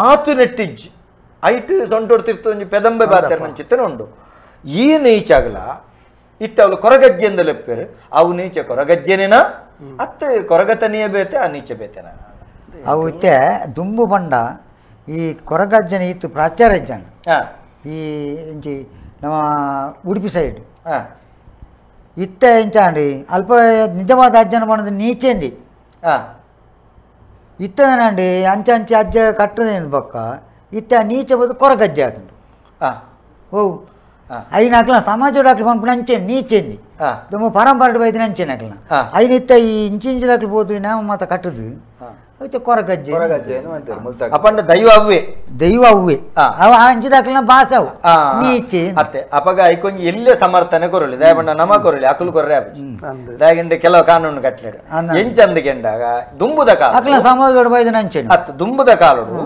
ಆತು ನೆಟ್ಟಿಜ್ಜಿ ಐಟ್ ಸೊಂಟೊಡ್ತಿರ್ತು ಒಂಜಿ ಪೆದಂಬೆ ಪಾತೆರ್ ಚಿತ್ತನ ಉಂಡು ಈ ನೀಚಾಗಲ ಇತ್ತ ಅವಳು ಕೊರಗಜ್ಜೆ ಎಂದು ಲೆಪ್ಪೇರು ಅವು ನೀಚೆ ಕೊರಗಜ್ಜೆನೇನ ಅತ್ತೆ ಕೊರಗತನೆಯ ಬೇತೆ ಆ ನೀಚೆ ಬೇತೆನ ಅವು ಇತ್ತೆ ದುಂಬು ಬಂಡ ಈ ಕೊರಗಜ್ಜನ ಇತ್ತು ಪ್ರಾಚಾರ್ಯಜ್ಜನ ಈ ಇಂಚಿ ನಮ್ಮ ಉಡುಪಿ ಸೈಡ್ ಇತ್ತೆ ಇಂಚಾಂಡಿ ಅಲ್ಪ ನಿಜವಾದ ಅಜ್ಜನ ಬಣ್ಣದ ನೀಚೆಂದಿ ಇತ್ತనండి ಅಂಚೆ ಅಂಚೆ ಅಜ್ಜ ಕಟ್ಟದೇನು ಬೊಕ್ಕ ಇತ್ತೆ ಆ ನೀಚೆ ಬದು ಕೊರಗಜ್ಜೆ ಆತುಂಡು ಓ ಐನ ಅಕ್ಲ ಸಮಾಜ ಅಕ್ಲ ಪನ್ಪುನ ಅಂಚೆ ನೀಚೆಂದಿ ದುಂಬು ಪರಂಪರೆ ಬೈದಿನ ಅಂಚೆನ ಅಕ್ಲನ ಐನ ಇತ್ತೆ ಈ ಇಂಚಿ ಇಂಚಿದ ಅಕ್ಲು ಪೋದು ನೇಮ ಮಾತ ಕಟ್ಟದು ಐತೆ ಕೊರಗಜ್ಜೆ ಅಪಂಡ ದೈವ ಅವ್ವೆ ದೈವ ಅವ್ವೆ ಅವ ಅಂಚಿದಾಕ್ಲಿನ ಭಾಷೆ ಅವು ನೀಚೆ ಅತ್ತೆ ಅಪಗ ಐಕೊಂಜಿ ಎಲ್ಲೇ ಸಮರ್ಥನೆ ಕೊರಲಿ ದಯಬಂಡ ನಮ ಕೊರಲಿ ಅಕುಲು ಕೊರ್ರೆ ಆಪುಜಿ ದಾಯಗಂಡೆ ಕೆಲವು ಕಾನೂನು ಕಟ್ಲೇಡು ಎಂಚಂದ ಕೆಂಡಾಗ ದುಂಬುದ ಕಾಲ ಅಕ್ಲ ಸಮಾಜ ಬೈದನ ಅಂಚೆ ಅತ್ತು ದುಂಬುದ ಕಾಲಡು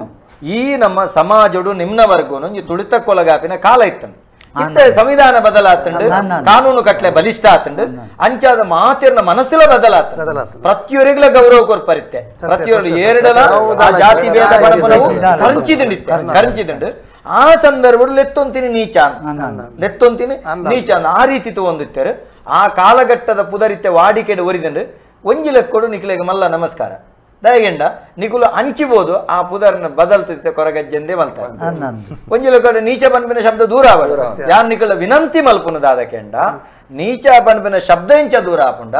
ಈ ನಮ್ಮ ಸಮಾಜಡು ನಿಮ್ನ ವರ್ಗನು ಒಂಜಿ ತುಳಿತಕ್ಕೊಳಗಾಪಿನ ಕಾಲ ಇತ್ತಂಡು ಇತ್ತ ಸಂವಿಧಾನ ಬದಲಾತಂಡು ಕಾನೂನು ಕಟ್ಲೆ ಬಲಿಷ್ಠ ಆತಂಡು ಅಂಚಾದ ಮಾತಿರ್ನ ಮನಸ್ಸಿಲ ಬದಲಾತಂಡು ಪ್ರತಿಯೊರಿಗ್ಲ ಗೌರವ ಕೊರ್ಪರಿತ್ತೆ ಪ್ರತಿಯೊರು ಏರಡಲ ಆ ಜಾತಿ ಭೇದ ಪರಪರವು ಕರಂಚಿದಂಡಿತ್ತೆ ಕರಂಚಿದಂಡು ಆ ಸಂದರ್ಭದಲ್ಲಿ ಲೆತ್ತೊಂತೀನಿ ನೀಚ ಲೆತ್ತೊಂತೀನಿ ನೀಚ ಆ ರೀತಿ ತಗೊಂಡಿತ್ತಾರೆ ಆ ಕಾಲಘಟ್ಟದ ಪುದರಿತ್ತೆ ವಾಡಿಕೆಡೆ ಒರಿದಂಡು ಒಂಜಿ ಲೆಕ್ಕೊಡು ನಿಕ್ಲೆಗೆ ಮಲ್ಲ ನಮಸ್ಕಾರ ದಯಗೆಂಡ ನಿಕುಲು ಅಂಚಿಬೋದು ಆ ಪುದರ್ನ ಬದಲ್ತಿತ್ತೆ ಕೊರಗಜ್ಜೆಂದೇ ಮಲ್ತಾರೆ ಒಂಜಿ ಲೆಕ್ಕೊಡು ನೀಚ ಪನ್ಪಿನ ಶಬ್ದ ದೂರ ಆವಡು ಯಾನ್ ನಿಕುಲ ವಿನಂತಿ ಮಲ್ಪುನದಾದ ಕೆಂಡ ನೀಚ ಪನ್ಪಿನ ಶಬ್ದ ಇಂಚ ದೂರ ಆಪುಂಡ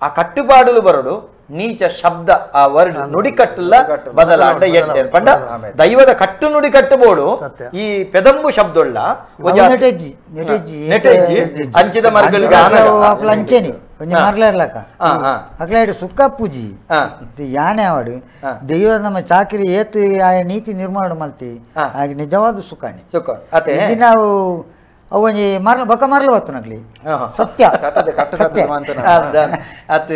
ಆ ಕಟ್ಟುಪಾಡಲು ಬರಡು ನೀಚ ಶಬ್ದ ಆ ವರ್ಡ್ ನುಡಿಕಟ್ಟಲ್ಲ ಬದಲಾಂಡ ಎಡ್ಡೆ ಪಂಡ ದೈವದ ಕಟ್ಟು ನುಡಿ ಕಟ್ಟಬೋಡು ಈ ಪೆದಂಬು ಶಬ್ದೊಳ್ಳ ನೆಟೆಜ್ಜಿ ಅಂಚಿದ ಮರಗಳಿಗೆ ಅಂಚೆನಿ ಒಂಜಿ ಮರ್ಲರ್ಲಕ ಅಕ್ಲ ಸುಕ್ಕ ಪೂಜಿ ಯಾನೆ ಆವಡು ದೈವ ನಮ್ಮ ಚಾಕಿರಿ ಏತು ಆ ನೀತಿ ನಿರ್ಮಾಣ ಮಲ್ತಿ ಹಾಗೆ ನಿಜವಾದ ಸುಖಾನಿ ಸುಖ ನಾವು ಅವು ಒಂಜಿ ಮರ್ಲ ಬೊಕ್ಕ ಮರ್ಲ ಬತ್ತನಕ್ಲಿ ಸತ್ಯ ಅತ್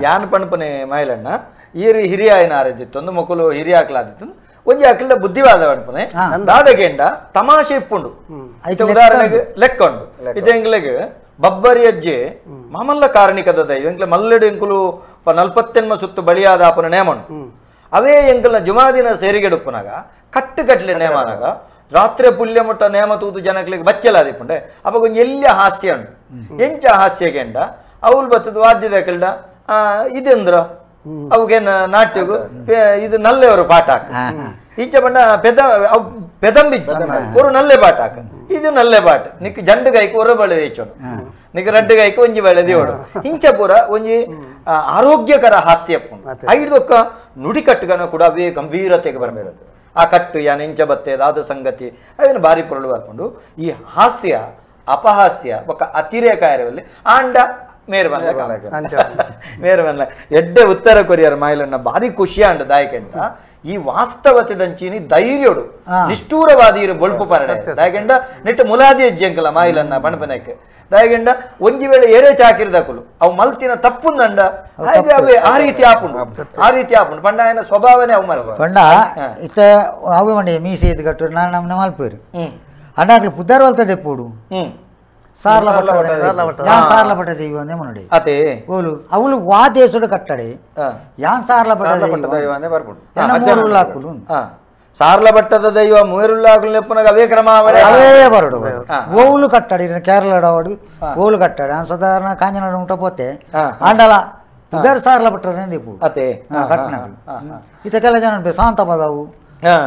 ಯಾನ್ ಪಣಪನೆ ಮೈಲಣ್ಣ ಈರು ಹಿರಿಯ ಆಯ್ನಾರದಿತ್ತೊಂದು ಮೊಕಲು ಹಿರಿಯ ಆಕ್ಲಾದಿತ್ತು ಒಂಜಿ ಅಕ್ಲ ಬುದ್ಧಿವಾದ ಪಣಪನೆ ದಾದಗೆಂಡ ತಮಾಷೆ ಇಪ್ಪುಂಡು ಉದಾಹರಣೆಗೆ ಲೆಕ್ಕ ಉಂಡು ಇದು ಎಂಗ್ಲೆಗ್ ಬಬ್ಬರಿ ಅಜ್ಜೆ ಮಾಮಲ್ಲ ಕಾರಣಿಕದ ದೈವ ಎಂಕ್ಲೆ ಮಲ್ಲೆಡು ಎಂಕುಲು 48 ಸುತ್ತು ಬಳಿಯಾದ ಆಪನ ನೇಮಂಡು ಅವೇ ಎಂಕಲ್ನ ಜುಮಾದಿನ ಸೇರಿಗೆಡುಪ್ಪನಾಗ ಕಟ್ಟು ಕಟ್ಲೆ ನೇಮನಾಗ ರಾತ್ರಿ ಪುಲ್ಯ ಮುಟ್ಟ ನೇಮ ತೂದು ಜನಗಳಿಗೆ ಬಚ್ಚಲಾದಿಪ್ಪುಂಡೆ ಅವಾಗ ಒಂಜಿ ಎಲ್ಲಿಯ ಹಾಸ್ಯ ಉಂಡು ಎಂಚ ಹಾಸ್ಯಗೆಂಡ ಅವ್ಲು ಬತ್ತದ ವಾದ್ಯದ ಕಲ್ಡ ಇದೆಂದ್ರ ಅವುಗೇನ ನಾಟ್ಯಗು ಇದು ನಲ್ಲೆಯವರು ಪಾಠ ಹಾಕ ಈಚೆ ಬಣ್ಣ ಪೆದ ಪೆದಂಬಿಚ್ಚ ஒரு ನಲ್ಲೆ ಪಾಠ ಹಾಕ ಇದು ನಲ್ಲೆ ಪಾಠ ನಿಕ್ ಜಂಡುಗಾಯ್ಕು ಒರ ಬಳೆ వేచೋಡು ನಿಕ್ ರಡ್ಡುಗಾಯ್ಕು ಒಂಜಿ ಬಳೆ ದೇವಡು ಇಂಚ ಪೂರ ಒಂಜಿ ಆರೋಗ್ಯಕರ ಹಾಸ್ಯ ಐದೊಕ್ಕ ನುಡಿಕಟ್ಟುಗನ ಕೂಡ ಅವೇ ಗಂಭೀರತೆಗೆ ಬರಬೇರದು ಆ ಕಟ್ಟು ಯಾನ್ ಇಂಚ ಬತ್ತೆ ದಾದ ಸಂಗತಿ ಅದನ್ನು ಭಾರಿ ಪೊರಳು ಬರ್ಕೊಂಡು ಈ ಹಾಸ್ಯ ಅಪಹಾಸ್ಯ ಒಕ್ಕ ಅತಿರೇಕ ಇರವಲ್ಲಿ ಆಂಡ ಮೇರ್ಬನ್ಲ ಮೇರ್ಬನ್ಲ ಎಡ್ಡೆ ಉತ್ತರ ಕೊರಿಯರ್ ಮಾಯಿಲನ್ನ ಭಾರಿ ಖುಷಿ ಅಂಡ ದಾಯಕೆಂಟ ಈ ವಾಸ್ತವತೆದಂಚಿನಿ ಧೈರ್ಯೋಡು ನಿಷ್ಠೂರವಾದಿ ಇರು ಬೊಳ್ಪು ಪರಡೆ ದಾಯಕೆಂಡ ನೆಟ್ಟು ಮುಲಾದಿ ಹೆಜ್ಜೆಂಕಲ ಮಾಯಿಲನ್ನ ಬಣಪನಕ್ಕೆ ದಾಯಗೆಂಡ ಒಂಜಿ ವೇಳೆ ಏರೇ ಚಾಕಿರ್ದಕುಲು ಅವು ಮಲ್ತಿನ ತಪ್ಪುಂದಂಡ ಹಾಗೆ ಅವೇ ಆ ರೀತಿ ಆಪುಂಡು ಆ ರೀತಿ ಆಪುಂಡು ಪಂಡ ఆయన ಸ್ವಭಾವನೆ ಅವು ಮರ ಪಂಡ ಇತ್ತ ಅವೇ ಮಂಡಿ ಮೀಸೆ ಇದು ಕಟ್ಟು ನಾನು ನಮ್ಮನೆ ಮಲ್ಪೇರು ಅಣ್ಣಾಕ್ಲು ಪುದ್ದಾರು ಅಲ್ತದೆ ಪೋಡು ಸಾರ್ಲ ಯಾನ್ ಸಾರ್ಲ ಪಟ್ಟ ದೈವ ಅಂದೇ ಮನೋಡಿ ಅದೇ ಓಲು ಅವಳು ವಾ ದೇಶದ ಕಟ್ಟಡೆ ಯಾನ್ ಸಾರ್ಲ ಪಟ್ಟ ದೈವ ಅಂದೇ ಬರ್ಪುಂಡು ಹಾಕುಲು ಸಾರ್ಲ ಬಟ್ಟದ ದೈವ ಮೂರುಲ್ಲಾಗುಲು ನೆಪ್ಪುನಗ ಅವೇ ಕ್ರಮ ಅವೇ ಬರಡು ಓಲು ಕಟ್ಟಡಿ ಕೇರಳ ಅವಡು ಓಲು ಕಟ್ಟಡಿ ನಾನು ಸಾಧಾರಣ ಕಾಂಜನಾಡ ಉಂಟ ಪೋತೆ ಆಂಡಲ ಉದರ್ ಸಾರ್ಲ ಬಟ್ಟದ ದೀಪು ಅದೇ ಕಟ್ಟಣ ಇದಕ್ಕೆಲ್ಲ ಜನ ಶಾಂತ ಪದವು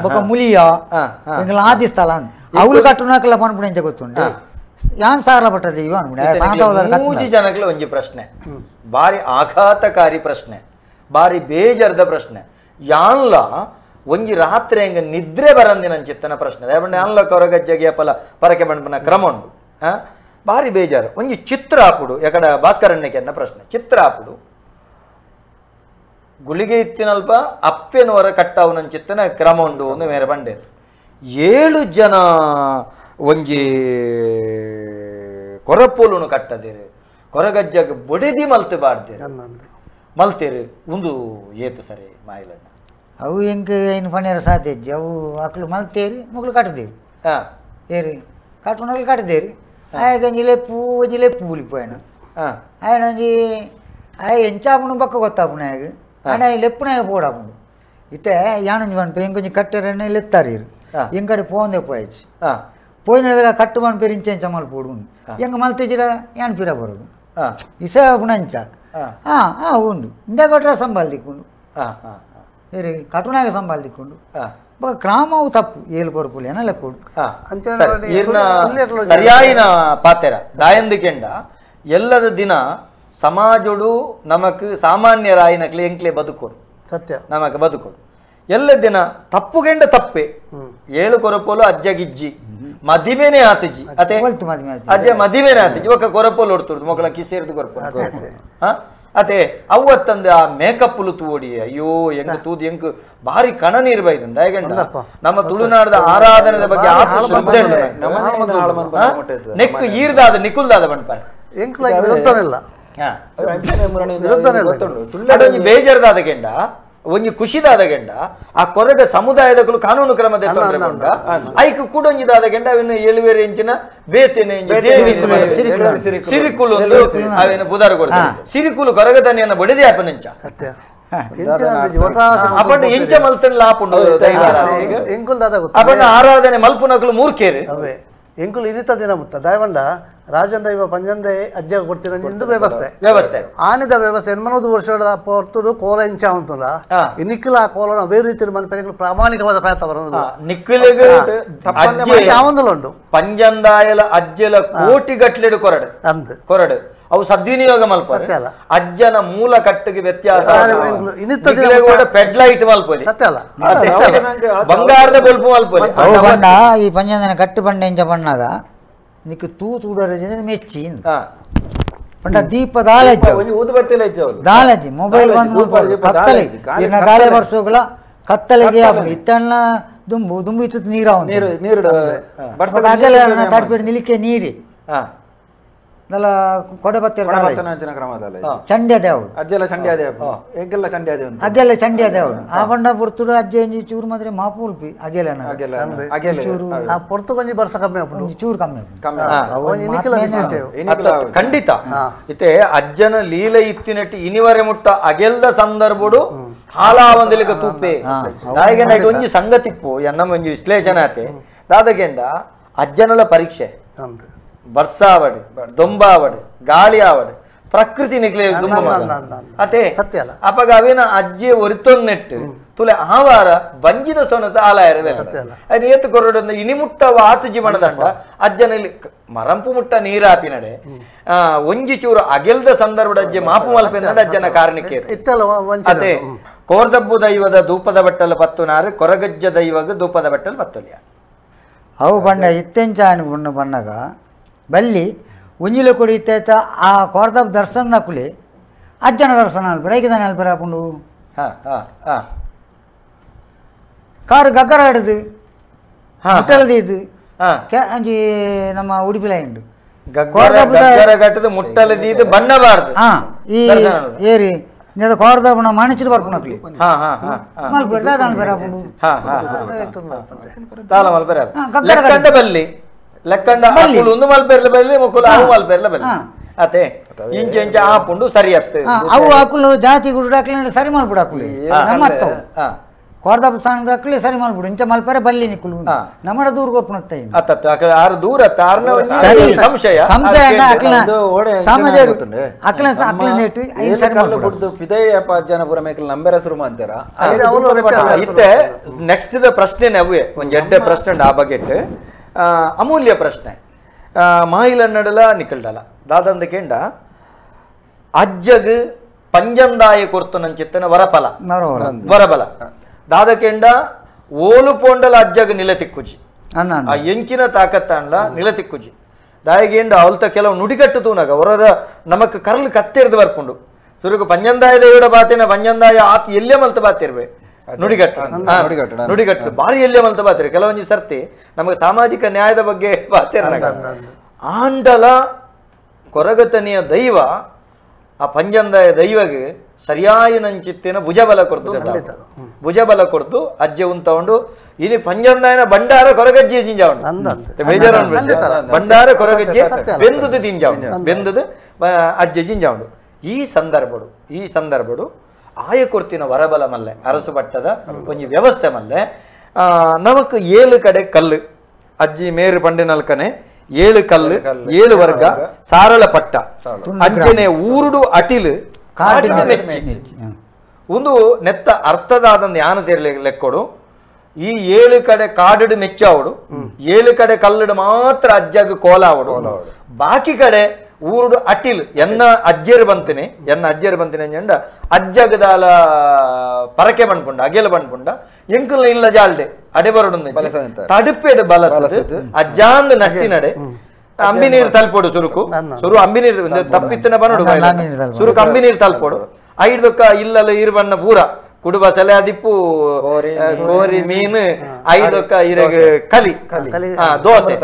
ಬೊಕ ಮುಲಿಯ ಎಂಕಲ್ನ ಆದಿ ಸ್ಥಳ ಅವಳು ಕಟ್ಟುನಾಕಲ ಪನ್ಪುಣ ಎಂಚ ಗೊತ್ತುಂಟು ಯಾನ್ ಸಾರ್ಲ ಬಟ್ಟದ ದೈವ ಅನ್ಪುಣೆ ಮೂಜಿ ಜನಗಳ ಒಂಜಿ ಪ್ರಶ್ನೆ ಭಾರಿ ಆಘಾತಕಾರಿ ಪ್ರಶ್ನೆ ಭಾರಿ ಬೇಜಾರದ ಪ್ರಶ್ನೆ ಯಾನ್ಲ ಒಂಜಿ ರಾತ್ರಿ ಹೆಂಗ ನಿದ್ರೆ ಬರಂದಿನ ಚಿತ್ತನ ಪ್ರಶ್ನೆ ದಯಪಂಡ ಅನ್ಲ ಕೊರಗಜ್ಜಗೆ ಪಲ ಪರಕೆ ಬಂಡ್ಪನ ಕ್ರಮ ಉಂಡು ಭಾರಿ ಬೇಜಾರು ಒಂಜಿ ಚಿತ್ರ ಆಪುಡು ಯಾಕಡ ಭಾಸ್ಕರಣ್ಣಕ್ಕೆ ಪ್ರಶ್ನೆ ಚಿತ್ರ ಆಪುಡು ಗುಳಿಗೆ ಇತ್ತಿನಲ್ಪ ಅಪ್ಪೆನವರ ಕಟ್ಟವನ ಚಿತ್ತನ ಕ್ರಮ ಉಂಡು ಒಂದು ಮೇರೆ ಬಂಡೆ 7 ಜನ ಒಂಜಿ ಕೊರಪೋಲುನು ಕಟ್ಟದಿರು ಕೊರಗಜ್ಜಗೆ ಬೊಡೆದಿ ಮಲ್ತು ಬಾಡ್ದಿರು ಮಲ್ತೇರು ಒಂದು ಏತು ಸರಿ ಮಾಯಿಲಣ್ಣ ಅವು ಎಂಕ್ ಏನು ಪಣಿಯರ ಸಾಧ್ಯ ಇಜ್ಜಿ ಅವು ಅಕ್ಲು ಮಲ್ತೇರಿ ಮೊಗಲು ಕಟ್ಟದೇರಿ ಏರಿ ಕಟ್ಟುನಗಳು ಕಟ್ಟದೇರಿ ಆಯಗ ಒಂಜಿ ಲೆಪ್ಪು ಒಂಜಿ ಲೆಪ್ಪು ಬುಲಿಪೋಯಣ ఆయన ಒಂಜಿ ಆಯ ಎಂಚಾಪುಂಡು ಬೊಕ್ಕ ಗೊತ್ತಾಪುಂಡು ಆಯಗ್ ಆಂಡ ಆಯ್ ಲೆಪ್ಪುನಾಗ ಪೋಡಾಪುಂಡು ಇತ್ತೆ ಯಾನೊಂಜಿ ಪನ್ಪೆ ಎಂಕೊಂಜಿ ಕಟ್ಟೆರನೆ ಲೆತ್ತಾರೀರು ಎಂಕಡೆ ಪೋಂದೆ ಪೋಯಚ್ಚಿ ಪೋಯಿನದಾಗ ಕಟ್ಟು ಪನ್ಪೇರು ಇಂಚ ಇಂಚ ಮಲ್ಪೋಡು ಎಂಕ ಮಲ್ತೆಜಿರ ಯಾನ್ ಪಿರ ಬರೋಡು ಇಸ ಆಪುಂಡು ಅಂಚ ಹಾಂ ಹಾಂ ಉಂಡು ಇಂದ ಕೊಟ್ರೆ ಸಂಬಾಲ್ ದಿಕ್ಕುಂಡು ಕಟುನಾಗ ಸಂಬಾಲ್ ದಿಕ್ಕೊಂಡು ಬೊಕ ಕ್ರಮವು ತಪ್ಪು ಏಳು ಕೊರಪುಲು ಏನ ಲೆಕ್ಕೋಡು ಸರಿಯಾಯಿನ ಪಾತೆರ ದಾಯಂದಿಕೆಂಡ ಎಲ್ಲದ ದಿನ ಸಮಾಜೋಡು ನಮಕ್ ಸಾಮಾನ್ಯರಾಯಿನಕ್ಲೆ ಎಂಕ್ಲೆ ಬದುಕೋಡು ಸತ್ಯ ನಮಕ್ ಬದುಕೋಡು ಎಲ್ಲ ದಿನ ತಪ್ಪುಗೆಂಡ ತಪ್ಪೆ ಏಳು ಕೊರಪೋಲು ಅಜ್ಜಗಿಜ್ಜಿ ಮದಿಮೇನೆ ಆತಜಿ ಅತೆ ಅಜ್ಜ ಮದಿಮೇನೆ ಆತಜಿ ಒಕ್ಕ ಕೊರಪೋಲು ಹೊಡ್ತುರ್ದು ಮೊಕಲ ಕಿಸೇರ್ದು ಕೊರಪೋಲು ಅತೆ ಅವತ್ತಂದ ಆ ಮೇಕಪ್ ತೂಡಿ ಅಯ್ಯೋ ಎಂಕ್ ತೂದು ಎಂಕ್ ಬಾರಿ ಕಣ ನೀರು ಬೈದಂದ ದಾಯಗಂಡ ನಮ್ಮ ತುಳುನಾಡದ ಆರಾಧನೆದ ಬಗ್ಗೆ ಆತ ಶ್ರದ್ಧೆ ನೆಕ್ ಈರ್ದಾದ ನಿಕುಲ್ದಾದ ಬಂಡ್ಪಾರೆ ಒಂಜಿ ಬೇಜಾರ್ದಾದ ಗೆಂಡ ಒಂಜಿ ಖುಷಿದಾದ ಗೆಂಡ ಆ ಕೊರಗ ಸಮುದಾಯದಕುಲು ಕಾನೂನು ಕ್ರಮ ಐಕ್ ಕೂಡ ಒಂಜಿದಾದ ಗೆಂಡ ಅವಿನ ಏಳುವೇರೆ ಇಂಚಿನ ಬೇತೇನೆ ಸಿರಿಕುಲು ಅವೇನು ಬುಧಾರ ಕೊಡ್ತಾರೆ ಸಿರಿಕುಲು ಕೊರಗದನಿಯನ್ನ ಬಡಿದೆ ಆಪನಂಚ ಅಪಂಡ ಎಂಚ ಮಲ್ತನ್ ಲಾಪುಂಡು ಅಪಂಡ ಆರಾಧನೆ ಮಲ್ಪುನಕುಲು ಮೂರ್ಖೇರು ಎಂಕುಲು ಇನಿತ ದಿನ ಮುಟ್ಟ ದಯವಂಡ ರಾಜಂದ ಇವ ಪಂಜಂದೆ ಅಜ್ಜ ಕೊಡ್ತೀರ ಇಂದು ವ್ಯವಸ್ಥೆ ವ್ಯವಸ್ಥೆ ಆನೆದ ವ್ಯವಸ್ಥೆ ಎನ್ಮನೋದು ವರ್ಷದ ಪೊರ್ತುಡು ಕೋಲ ಇಂಚ ಅಂತಲ್ಲ ನಿಕ್ಕಲ ಆ ಕೋಲನ ಅವೇ ರೀತಿ ಮನ್ಪೆನೆಗಳು ಪ್ರಾಮಾಣಿಕವಾದ ಪ್ರಯತ್ನ ಬರೋದು ನಿಕ್ಕಲಿಗೆ ಉಂಟು ಪಂಜಂದಾಯಲ ಅಜ್ಜಲ ಕೋಟಿ ಗಟ್ಲೆಡು ಕೊರಡು ಕೊರಡು ಅವು ಸದ್ವಿನಿಯೋಗ ಮಲ್ಪರೆ ಅಜ್ಜನ ಮೂಲ ಕಟ್ಟಿಗೆ ವ್ಯತ್ಯಾಸ ಪೆಡ್ಲೈಟ್ ಮಲ್ಪೊಲಿ ಬಂಗಾರದ ಬೊಲ್ಪು ಮಲ್ಪೊಲಿ ಬಣ್ಣ ಈ ಪಂಜಂದನ ಕಟ್ಟು ಬಂಡೆ ಇಂಚ ಬಣ್ಣಾಗ ನಿಕ್ ತೂ ತೂಡರ ಮೆಚ್ಚಿ ಪಂಡ ದೀಪ ದಾಲಜ್ಜಿ ದಾಲಜ್ಜಿ ಮೊಬೈಲ್ ಬಂದು ಕತ್ತಲೆ ಇನ್ನ ದಾಲೆ ವರ್ಷಗಳ ಕತ್ತಲೆಗೆ ಇತ್ತಣ್ಣ ದುಂಬು ದುಂಬು ಇತ್ತು ನೀರು ನೀರು ತಡ್ಪಿಡ್ ನಿಲಿಕೆ ನೀರಿ ನಲ್ಲ ಕೊಡೆ ಚಂಡ್ಯ ದೇವಡು ಅಜ್ಜೆಲ್ಲ ಚಂಡ್ಯ ದೇವ ಎಂಕೆಲ್ಲ ಚಂಡ್ಯ ದೇವ ಅಗ್ಗೆಲ್ಲ ಚಂಡ್ಯ ದೇವಡು ಆ ಬಂಡ ಪೊರ್ತುಡು ಅಜ್ಜೆ ಒಂಜಿ ಚೂರು ಮಾತ್ರ ಮಾಪುಲ್ಪಿ ಅಗೆಲ ಚೂರು ಆ ಪೊರ್ತು ಒಂಜಿ ಬರ್ಸ ಕಮ್ಮಿ ಆಪುಂಡು ಚೂರು ಕಮ್ಮಿ ಖಂಡಿತ ಇತ್ತೆ ಅಜ್ಜನ ಲೀಲೆ ಇತ್ತಿನಟ್ಟಿ ಇನಿವರೆ ಮುಟ್ಟ ಅಗೆಲ್ದ ಸಂದರ್ಭಡು ಹಾಲಾವಂದಲಿಕ ತೂಪೆ ದಾಯಗಂಡ ಒಂಜಿ ಸಂಗತಿಪ್ಪು ಎನ್ನಮ ಒಂಜಿ ವಿಶ್ಲೇಷಣೆ ಆತೆ ದಾದಗೆಂಡ ಅಜ್ಜನಲ ಪರೀಕ್ಷೆ ಬರ್ಸಾವಡು ದೊಂಬಾವಡು ಗಾಳಿ ಆವಡು ಪ್ರಕೃತಿ ನಿಕ್ಲೆ ದುಂಬ ಅತೆ ಅಪಗ ಅವೇನ ಅಜ್ಜಿ ಒರಿತೊನ್ನೆಟ್ಟು ತುಲೆ ಆವಾರ ಬಂಜಿದ ಸೊನತ ಆಲಾಯರ ಅದು ಏತು ಕೊರಡು ಇನಿ ಮುಟ್ಟವ ಆತು ಜೀವನದಂಡ ಅಜ್ಜನಲ್ಲಿ ಮರಂಪು ಮುಟ್ಟ ನೀರಾಪಿ ನಡೆ ಒಂಜಿ ಚೂರು ಅಗೆಲ್ದ ಸಂದರ್ಭದ ಅಜ್ಜೆ ಮಾಪು ಮಲ್ಪೆಂದ ಅಜ್ಜನ ಕಾರಣಕ್ಕೆ ಅತೆ ಕೋರ್ದಬ್ಬು ದೈವದ ಧೂಪದ ಬಟ್ಟಲ ಪತ್ತುನಾರು ಕೊರಗಜ್ಜ ದೈವಗ ಧೂಪದ ಬಟ್ಟಲ್ ಪತ್ತೊಲಿಯ ಅವು ಬಂಡ ಇತ್ತೆಂಚಾಣಿ ಬಣ್ಣ ಬಣ್ಣಗ ಬಲ್ಲಿ ಒಂಜಿಲ ಕೊಡಿ ಇತ್ತ ಆ ಕೋರ್ದಬ್ಬ ದರ್ಶನ ಕುಲಿ ಅಜ್ಜನ ದರ್ಶನ ಅಲ್ಪರ ಐಕದಾನೆ ಅಲ್ಪರ ಹಾಕೊಂಡು ಕಾರು ಗಗ್ಗರ ಹಿಡಿದು ಮುಟ್ಟಲದ ಇದು ಅಂಜಿ ನಮ್ಮ ಉಡುಪಿಲ ಉಂಟು ಮುಟ್ಟಲದೀದು ಬಣ್ಣಬಾರ್ದು ಈ ಏರಿ ಕೋರ್ದಬ್ಬನ ಮಣಿಚಿட்டு ಬರ್ಪುನಕ್ಲಿ ಮಲ್ಪೆರ್ ದಾದಾಣ ಬೇರೆ ಹಾಕೊಂಡು ತಾಲ ಮಲ್ಪೆರ ಲೆಕ್ಕಂಡ ಬಲ್ಲಿ ಲೆಕ್ಕಂಡ ಒಂದು ಮಲ್ಪೆರ್ಲ ಬಲ್ಲಿ ಮುಕುಲ ಅವು ಮಲ್ಪೆರ್ಲ ಬಲ್ಲಿ ಅತೆ ಇಂಚ ಇಂಚ ಆಪುಂಡು ಸರಿ ಅತ್ತು ಅವು ಹಾಕುಲು ಜಾತಿ ಗುಡ್ಡಾಕ್ಲಿ ಸರಿ ಮಲ್ಪುಡು ಹಾಕುಲಿ ನಮ್ಮ ಕೋರ್ದಬ್ಬ ಸ್ಥಾನದ ಹಾಕಲಿ ಸರಿ ಮಲ್ಪುಡು ಇಂಚ ಮಲ್ಪರೆ ಬಲ್ಲಿ ನಿಕ್ಕುಲು ನಮ್ಮಡ ದೂರ ಗೊಪ್ಪುನತ್ತ ಅತ್ತ ಆರು ದೂರ ಅತ್ತ ಸಂಶಯ ಸಂಶಯ ಅಕ್ಲ ಸಮಾಜ ಅಕ್ಲ ಅಕ್ಲ ಬುಡ್ದು ಪಿದಯ್ಯಪ್ಪ ಜನಪುರ ಮೇಕಲ್ ನಂಬೆರ ಸುರು ಅಂತಾರ ಇತ್ತೆ ನೆಕ್ಸ್ಟ್ the ಪ್ರಶ್ನೆ ಅವೇ ಒಂದ್ ಎಡ್ಡೆ ಪ್ರಶ್ನೆ ಆ ಬಗೆಟ್ ಅಮೂಲ್ಯ ಪ್ರಶ್ನೆ ಮಾಯಿಲನ್ನಡಲ ನಿಕಲ್ಡಲ ದಾದಂದ ಕೆಂಡ ಅಜ್ಜಗ್ ಪಂಜಂದಾಯ ಕೊರ್ತು ನಂಚಿತ್ತನ ವರಫಲ ವರಬಲ ದಾದಕೆಂಡ ಓಲು ಪೋಂಡಲ ಅಜ್ಜಗ್ ನಿಲ ತಿಕ್ಕುಜಿ ಆ ಎಂಚಿನ ತಾಕತ್ತಾನ್ಲ ನಿಲ ತಿಕ್ಕುಜಿ ದಾಯಗೇಂಡ ಅವಲ್ತ ಕೆಲವು ನುಡಿಗಟ್ಟು ತೂನಾಗ ಹೊರರ ನಮಕ್ ಕರ್ಲು ಕತ್ತೆರ್ದು ಬರ್ಪುಂಡು ಸುರುಕು ಪಂಜಂದಾಯ ದೇವಡ ಬಾತೇನ ಪಂಜಂದಾಯ ಆತ ಎಲ್ಲೇ ಮಲ್ತ ಬಾತಿರ್ವೆ ನುಡಿಗಟ್ಟು ನುಡಿಗಟ್ಟು ಭಾರಿ ಎಲ್ಲೇ ಮಲ್ತ ಬಾತಿರ್ ಕೆಲವೊಂಜಿ ಸರ್ತಿ ನಮಗೆ ಸಾಮಾಜಿಕ ನ್ಯಾಯದ ಬಗ್ಗೆ ಬಾತಿರ್ನಾಗ ಆಂಡಲ ಕೊರಗತನಿಯ ದೈವ ಆ ಪಂಜಂದಾಯ ದೈವಗೆ ಸರಿಯಾಯಿನಂಚಿತ್ತಿನ ಭುಜಬಲ ಕೊಡ್ತು ಭುಜಬಲ ಕೊಡ್ತು ಅಜ್ಜೆ ಉಂತಕೊಂಡು ಇನಿ ಪಂಜಂದಾಯನ ಭಂಡಾರ ಕೊರಗಜ್ಜಿ ಜಿಂಜಾವಣ ಬೇಜಾರ ಭಂಡಾರ ಕೊರಗಜ್ಜಿ ಬೆಂದದು ದಿಂಜಾವಣ ಬೆಂದದು ಅಜ್ಜೆ ಜಿಂಜಾವಣ ಈ ಸಂದರ್ಭಡು ಆಯ ಕೊರ್ತಿನ ವರಬಲ ಮಲ್ಲೆ ಅರಸು ಪಟ್ಟದ ಒಂಜಿ ವ್ಯವಸ್ಥೆ ಮಲ್ಲೆ ನಮಕ್ 7 ಕಡೆ ಕಲ್ಲು ಅಜ್ಜಿ ಮೇರು ಪಂಡಿನಲ್ಕನೆ 7 ಕಲ್ಲು 7 ವರ್ಗ ಸಾರಳ ಪಟ್ಟ ಅಂಚನೆ ಊರುಡು ಅಟಿಲು ಕಾಡಿನ ಮೆಚ್ಚಿ ಒಂದು ನೆತ್ತ ಅರ್ಥದಾದ ಯಾನ ತೇರ್ಲೆ ಲೆಕ್ಕೊಡು ಈ 7 ಕಡೆ ಕಾಡು ಮೆಚ್ಚಾವಡು 7 ಕಡೆ ಕಲ್ಲುಡು ಮಾತ್ರ ಅಜ್ಜಾಗ ಕೋಲಾವಡು ಬಾಕಿ ಕಡೆ ಊರುಡು ಅಟಿಲ್ ಎನ್ನ ಅಜ್ಜೇರು ಬಂತೀನಿ ಅಂಜಂಡ ಅಜ್ಜಗದಾಲ ಪರಕೆ ಬಂಡ್ಪುಂಡ ಅಗೆಲ ಬಂಡ್ಪುಂಡ ಎಂಕುಲ್ನ ಇಲ್ಲ ಜಾಲ್ಡೆ ಅಡೆ ಬರಡು ತಡುಪೇಡು ಬಲಸದು ಅಜ್ಜಾಂದು ನಟ್ಟಿನಡೆ ಅಂಬಿ ನೀರು ತಲ್ಪೋಡು ಸುರುಕು ಸುರು ಅಂಬಿ ನೀರು ತಪ್ಪಿತ್ತನ ಬನ್ನೋಡು ಸುರುಕು ಅಂಬಿ ನೀರು ತಲ್ಪೋಡು ಐದಕ್ಕ ಇಲ್ಲಲ್ಲ ಇರು ಬಣ್ಣ ಪೂರ ಕುಡುಬ ಸಲೆ ಅದಿಪ್ಪು ಕೋರಿ ಮೀನು ಐದಕ್ಕ ಇರಗ ಕಲಿ ದೋಸೆ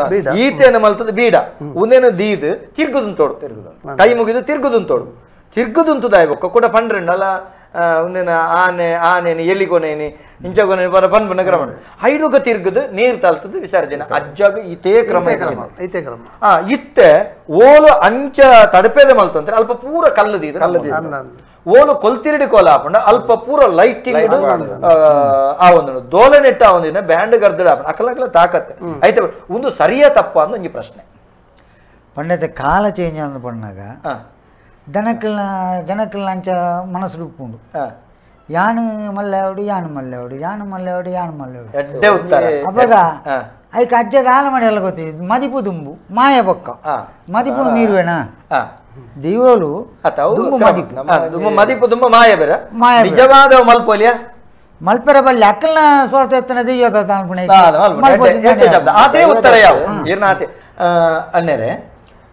ಈತೇನ ಮಲ್ತದ ಬೀಡ ಉಂದೇನು ದೀದ್ ತಿರ್ಗುದಂತೋಡು ಕೈ ಮುಗಿದು ತಿರ್ಗುದಂತೋಡು ತಿರ್ಗುದಂತದಾಯ್ಬೊಕ್ಕ ಕೂಡ ಪಂಡ್ರಂಡಲ್ಲ ಒಂದಿನ ಆನೆ ಆನೇನಿ ಎಲ್ಲಿಗೊನೇನಿ ಇಂಚಗೊನೇನಿ ಬರ ಪನ್ಪನ ಕ್ರಮ ಐದುಗ ತಿರ್ಗದು ನೀರು ತಲ್ತದ ವಿಸರ್ಜನೆ ಅಜ್ಜಾಗ ಇತೇ ಕ್ರಮ ಇತೇ ಕ್ರಮ ಇತ್ತೆ ಓಲು ಅಂಚ ತಡಪೇದ ಮಲ್ತಂದ್ರೆ ಅಲ್ಪ ಪೂರ ಕಲ್ಲದಿ ಓಲು ಕೊಲ್ತಿರಡಿ ಕೋಲ ಹಾಪಂಡ ಅಲ್ಪ ಪೂರ ಲೈಟಿಂಗ್ ಆ ಒಂದು ದೋಲೆ ನೆಟ್ಟ ಆ ಒಂದಿನ ಬ್ಯಾಂಡ್ ಗರ್ದಡ ಅಕಲ ಅಕಲ ತಾಕತ್ತೆ ಆಯ್ತು ಒಂದು ಸರಿಯ ತಪ್ಪ ಅಂದ ಒಂಜಿ ಪ್ರಶ್ನೆ ಪಂಡತೆ ಕಾಲ ಚೇಂಜ್ ಅಂದ್ ಪಣ್ಣಾಗ ದನಕ್ಕಲ್ನ ಜನಕ್ಕಲ್ನ ಅಂಚ ಮನಸ್ಸು ಉಪ್ಪುಂಡು ಯಾನು ಮಲ್ಲೆವಡು ಯಾನು ಮಲ್ಲೆವಡು ಯಾನು ಮಲ್ಲೆವಡು ಯಾನು ಮಲ್ಲೆವಡು ಅವಾಗ ಐಕ ಅಜ್ಜ ದಾನ ಮಾಡಿ ಎಲ್ಲ ಗೊತ್ತಿದ್ದು ಮದಿಪು ದುಂಬು ಮಾಯ ಬೊಕ್ಕ ಮದಿಪುನು ಮೀರುವೇನಾ ದೈವೋಲು ದುಂಬು ಮದಿಪು ಮದಿಪು ದುಂಬು ಮಾಯ ಬೇರೆ ಮಾಯ ನಿಜವಾದ ಮಲ್ಪೋಲಿಯ ಮಲ್ಪೆರ ಬಲ್ಲಿ ಅಕ್ಕಲ್ನ ಸ್ವಾರ್ಥ ಎತ್ತನ ದೈವದ ಶಬ್ದ ಆತೇ ಉತ್ತರ ಯಾವ ಏನಾತೆ ಅಣ್ಣರೆ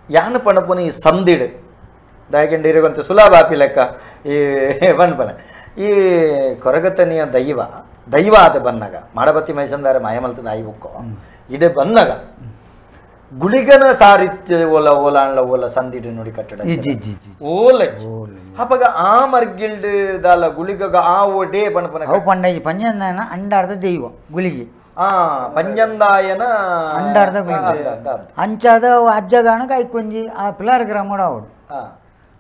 ಯಾನು ಪಣಪುನ ಈ ಸಂದಿಡು ದಾಯಕಂಡ ಇರುವಂತ ಸುಲಭ ಆಪಿ ಲೆಕ್ಕ ಈ ಪಣ್ಪನೆ ಈ ಕೊರಗತನಿಯ ದೈವ ದೈವ ಆದ ಬನ್ನಾಗ ಮಾಡಬತ್ತಿ ಮೈಸಂದಾರ ಮಾಯಮಲ್ತದ ಆಯಿ ಬುಕ್ಕೋ ಇಡೆ ಬನ್ನಾಗ ಗುಳಿಗನ ಸಾರಿತ್ಯ ಓಲ ಓಲಾಣ್ಲ ಓಲ ಸಂದಿಡು ನೋಡಿ ಕಟ್ಟಡ ಓಲ ಅಪಗ ಆ ಮರ್ಗಿಲ್ಡ್ ದಾಲ ಗುಳಿಗಗ ಆ ಓಡೇ ಬಣಪನ ಅವು ಪಂಡ ಈ ಪಂಜಂದಾಯನ ಅಂಡಾರ್ದ ದೈವ ಗುಳಿಗೆ ಆ ಪಂಜಂದಾಯನ ಅಂಡಾರ್ದ ಗುಳಿಗೆ ಅಂಚಾದ ಅಜ್ಜಗಾಣಕ ಐಕೊಂಜಿ ಆ ಪಿಲಾರ್ ಗ್ರಾಮಡ ಅವಡು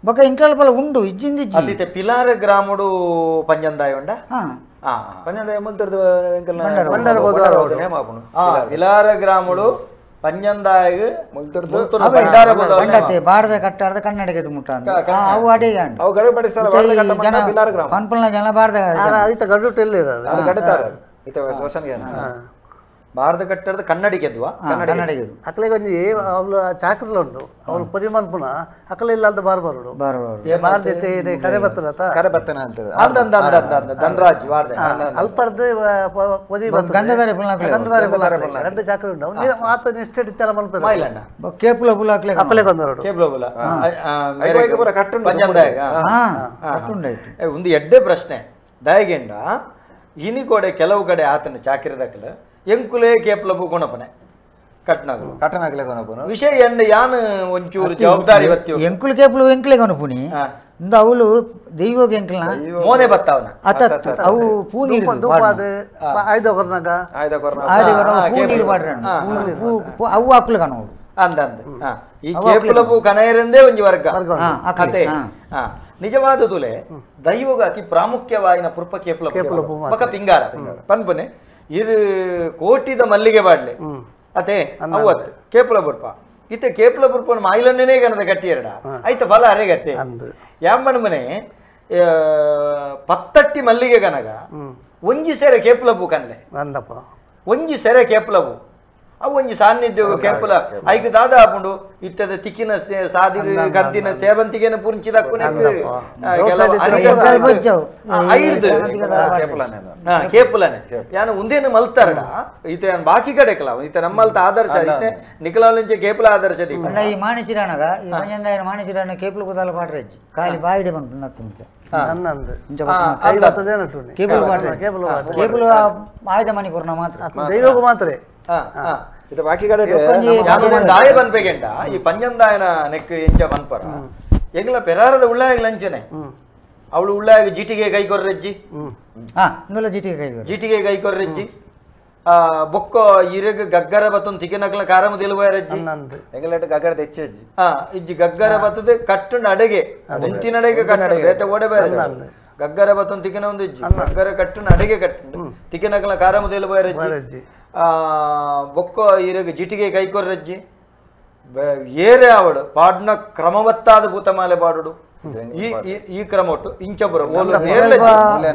ಬೊಕ ಇಂಕಲ್ಪಲ ಉಂಡು ಇಜ್ಜಿಂದ ಅತಿತೆ ಪಿಲಾರ ಗ್ರಾಮಡು ಪಂಜಂದಾಯ ಉಂಡ ಪಂಜಂದಾಯ ಮುಲ್ತರ್ದು ಪಿಲಾರ ಗ್ರಾಮಡು ಪಂಜಂದಾಯಗ್ ಮುಲ್ತರ್ದು ಬಂಡತೆ ಭಾರತ ಕಟ್ಟಾರ್ದ ಕನ್ನಡಕ್ಕೆ ಮುಟ್ಟ ಅವು ಅಡಿಗೆ ಅವು ಗಡಬಡಿ ಸಲ ಭಾರತ ಕಟ್ಟ ಪಿಲಾರ ಗ್ರಾಮ ಪನ್ಪಲ್ನ ಜನ ಭಾರತ ಐತ ಗಡುಟ ಎಲ್ಲಿ ಅದು ಗಡತಾರ ಇತ ರೋಷನ್ಗೆ ಭಾರತ ಕಟ್ಟಡದ ಕನ್ನಡಿಗೆದ್ವಾ ಕನ್ನಡಿಗೆದು ಅಕಲೆ ಒಂಜಿ ಅವಳು ಚಾಕ್ರಲ ಉಂಟು ಅವಳು ಪರಿಮಲ್ಪುನ ಅಕಲೆ ಇಲ್ಲ ಅಂತ ಬಾರ್ ಬರೋಡು ಬಾರ್ದೈತೆ ಕರೆ ಬತ್ತದ ಕರೆ ಬತ್ತನ ಅಂತಾರೆ ಅಂದ ಅಂದ ಅಂದ ಅಂದ ಧನರಾಜ್ ವಾರ್ದೆ ಅಲ್ಪರ್ದು ಪೊದಿ ಬತ್ತದ ಗಂಧಧಾರೆ ಪುಲ್ನಾಕಲೆ ಗಂಧಧಾರೆ ಎರಡು ಚಾಕ್ರ ಉಂಟು ಅವನು ಆತ ನಿಷ್ಠೆ ಇತ್ತೆಲ್ಲ ಮಲ್ಪೆರ ಮೈಲಣ್ಣ ಕೇಪುಲ ಪುಲಾಕ್ಲೆ ಅಕಲೆ ಬಂದರೋಡು ಕೇಪುಲ ಪುಲ ಐಕ ಕಟ್ಟುಂಡು ಪಂಜಂದಾಯಗ ಹಾ ಕಟ್ಟುಂಡಾಯ್ತು ಒಂದು ಎಡ್ಡೆ ಪ್ರಶ್ನೆ ದಯಗೆಂಡ ಇನಿ ಕೋಡೆ ಕೆಲವು ಕಡೆ ಆತನ ಚಾಕಿರದಕಲ ಎಂಕುಲೇ ಕೇಪಲಬು ಗುಣಪನೆ ಕಟ್ನಾಗಲು ಕಟ್ಟನಾಗಲೇ ಗುಣಪನ ವಿಷಯ ಎಂಡ ಯಾನು ಒಂಚೂರು ಜವಾಬ್ದಾರಿ ಬತ್ತಿ ಎಂಕುಲು ಕೇಪಲು ಎಂಕುಲೇ ಗುಣಪುನಿ ಇಂದ ಅವಳು ದೈವಗೆ ಎಂಕಲ್ನ ಮೋನೆ ಬತ್ತಾವನ ಅತ ಅವು ಪೂ ನೀರು ಆಯ್ದ ಕೊರ್ನಾಗ ಆಯ್ದ ಕೊರ್ನ ಆಯ್ದ ಕೊರ್ನ ಪೂ ನೀರು ಪಾಡ್ರಣ ಪೂ ಅವು ಅಕ್ಲು ಕನೋಡು ಅಂದ ಅಂದ ಈ ಕೇಪಲಬು ಕನಯರೆಂದೇ ಒಂಜಿ ವರ್ಗ ಕತೆ ನಿಜವಾದ ತುಲೆ ದೈವಗ ಅತಿ ಪ್ರಾಮುಖ್ಯವಾಯಿನ ಪುರ್ಪ ಕೇಪಲ ಪಕ್ಕ ಪಿಂಗಾರ ಪನ್ಪನೆ ಇರು ಕೋಟಿದ ಮಲ್ಲಿಗೆ ಬಾಡ್ಲೆ ಅದೇ ಅವತ್ತು ಕೇಪಲ ಬುರ್ಪ ಇತ್ತೆ ಕೇಪಲ ಬುರ್ಪನ ಮಾಯಿಲನ್ನೇ ಗಣದ ಗಟ್ಟಿ ಎರಡ ಆಯ್ತ ಫಲ ಅರೆಗತ್ತೆ ಯಾಮನ ಮನೆ ಪತ್ತಟ್ಟಿ ಮಲ್ಲಿಗೆ ಗನಗ ಒಂಜಿ ಸೆರೆ ಕೇಪಲ ಬೂ ಕನ್ಲೆ ಒಂಜಿ ಸೆರೆ ಕೇಪಲ ಬೂ ಅವು ಒಂಜಿ ಸಾನ್ನಿಧ್ಯ ಕೇಪಲ ಐಕ್ ದಾದ ಹಾಕೊಂಡು ಇತ್ತದ ತಿಕ್ಕಿನ ಸಾದಿ ಕದ್ದಿನ ಸೇವಂತಿಗೆನ ಪುಂಚಿದಕ್ಕುನೆ ಕೇಪಲನೆ ಯಾನು ಉಂದೇನು ಮಲ್ತಾರಡ ಈತ ಬಾಕಿ ಕಡೆ ಕಲ ಈತ ನಮ್ಮಲ್ತ ಆದರ್ಶ ಈತೆ ನಿಕಲಾಲಿಂಚೆ ಕೇಪಲ ಆದರ್ಶ ದೀಪ ಈ ಮಾಣಿಚಿರಾಣಗ ಈ ಪಂಜಂದಾಯನ ಮಾಣಿಚಿರಾಣ ಕೇಪಲ ಕುದಾಲ ಪಾಡ್ರೆಜ್ಜಿ ಖಾಲಿ ಬಾಯಿಡೆ ಬಂತು ನತ್ತು ಮುಂಚೆ ಕೇಬಲ್ ಕೇಬಲ್ ಆಯ್ದ ಮಣಿ ಕೊರ್ನ ಮಾತ್ರ ದೈವಗೂ ಮಾತ್ರ ಇದು ಬಾಕಿ ಕಡೆ ದಾಯ ಬನ್ಪೆಗೆಂಡ ಈ ಪಂಜಂದಾಯನ ನೆಕ್ ಎಂಚ ಬನ್ಪರ ಎಂಗ್ಲ ಪೆರಾರದ ಉಳ್ಳಾಯಗ್ ಲಂಚನೆ ಅವಳು ಉಳ್ಳಾಯಗ್ ಜಿಟಿಗೆ ಕೈ ಕೊರ್ರೆಜ್ಜಿ ಜಿಟಿಗೆ ಕೈ ಕೊರ್ರೆಜ್ಜಿ ಬೊಕ್ಕ ಇರಗ್ ಗಗ್ಗರ ಬತ್ತೊಂದು ತಿಕ್ಕಿನಕ್ಲ ಕಾರಮ ತಿಳುವರಜ್ಜಿ ಎಂಗ್ಲಟ್ ಗಗ್ಗರ ತೆಚ್ಚಜ್ಜಿ ಇಜ್ಜಿ ಗಗ್ಗರ ಬತ್ತದ ಕಟ್ಟುನ ಅಡೆಗೆ ಮುಂತಿನಡೆಗೆ ಕಟ್ಟಡ ಬೇತೆ ಓಡೆ ಬೇರೆ ಗಗ್ಗರ ಬತ್ತೊಂದು ತಿಕ್ಕಿನ ಒಂದು ಇಜ್ಜಿ ಗಗ್ಗರ ಕಟ್ಟುನ ಅಡೆಗೆ ಕಟ್ಟುಂಡು ತಿಕ್ಕಿನಕ್ಲ ಕಾರಮ ತಿಳುವರಜ್ಜಿ ಬೊಕ್ಕ ಇರಗ್ ಜಿಟಿಗೆ ಕೈಕೊರ್ರಜ್ಜಿ ಏರೆ ಆವಡು ಪಾಡ್ನ ಕ್ರಮವತ್ತಾದ ಭೂತಮಾಲೆ ಪಾಡುಡು ಈ ಈ ಕ್ರಮ ಒಟ್ಟು ಇಂಚಬುರ ಓಲು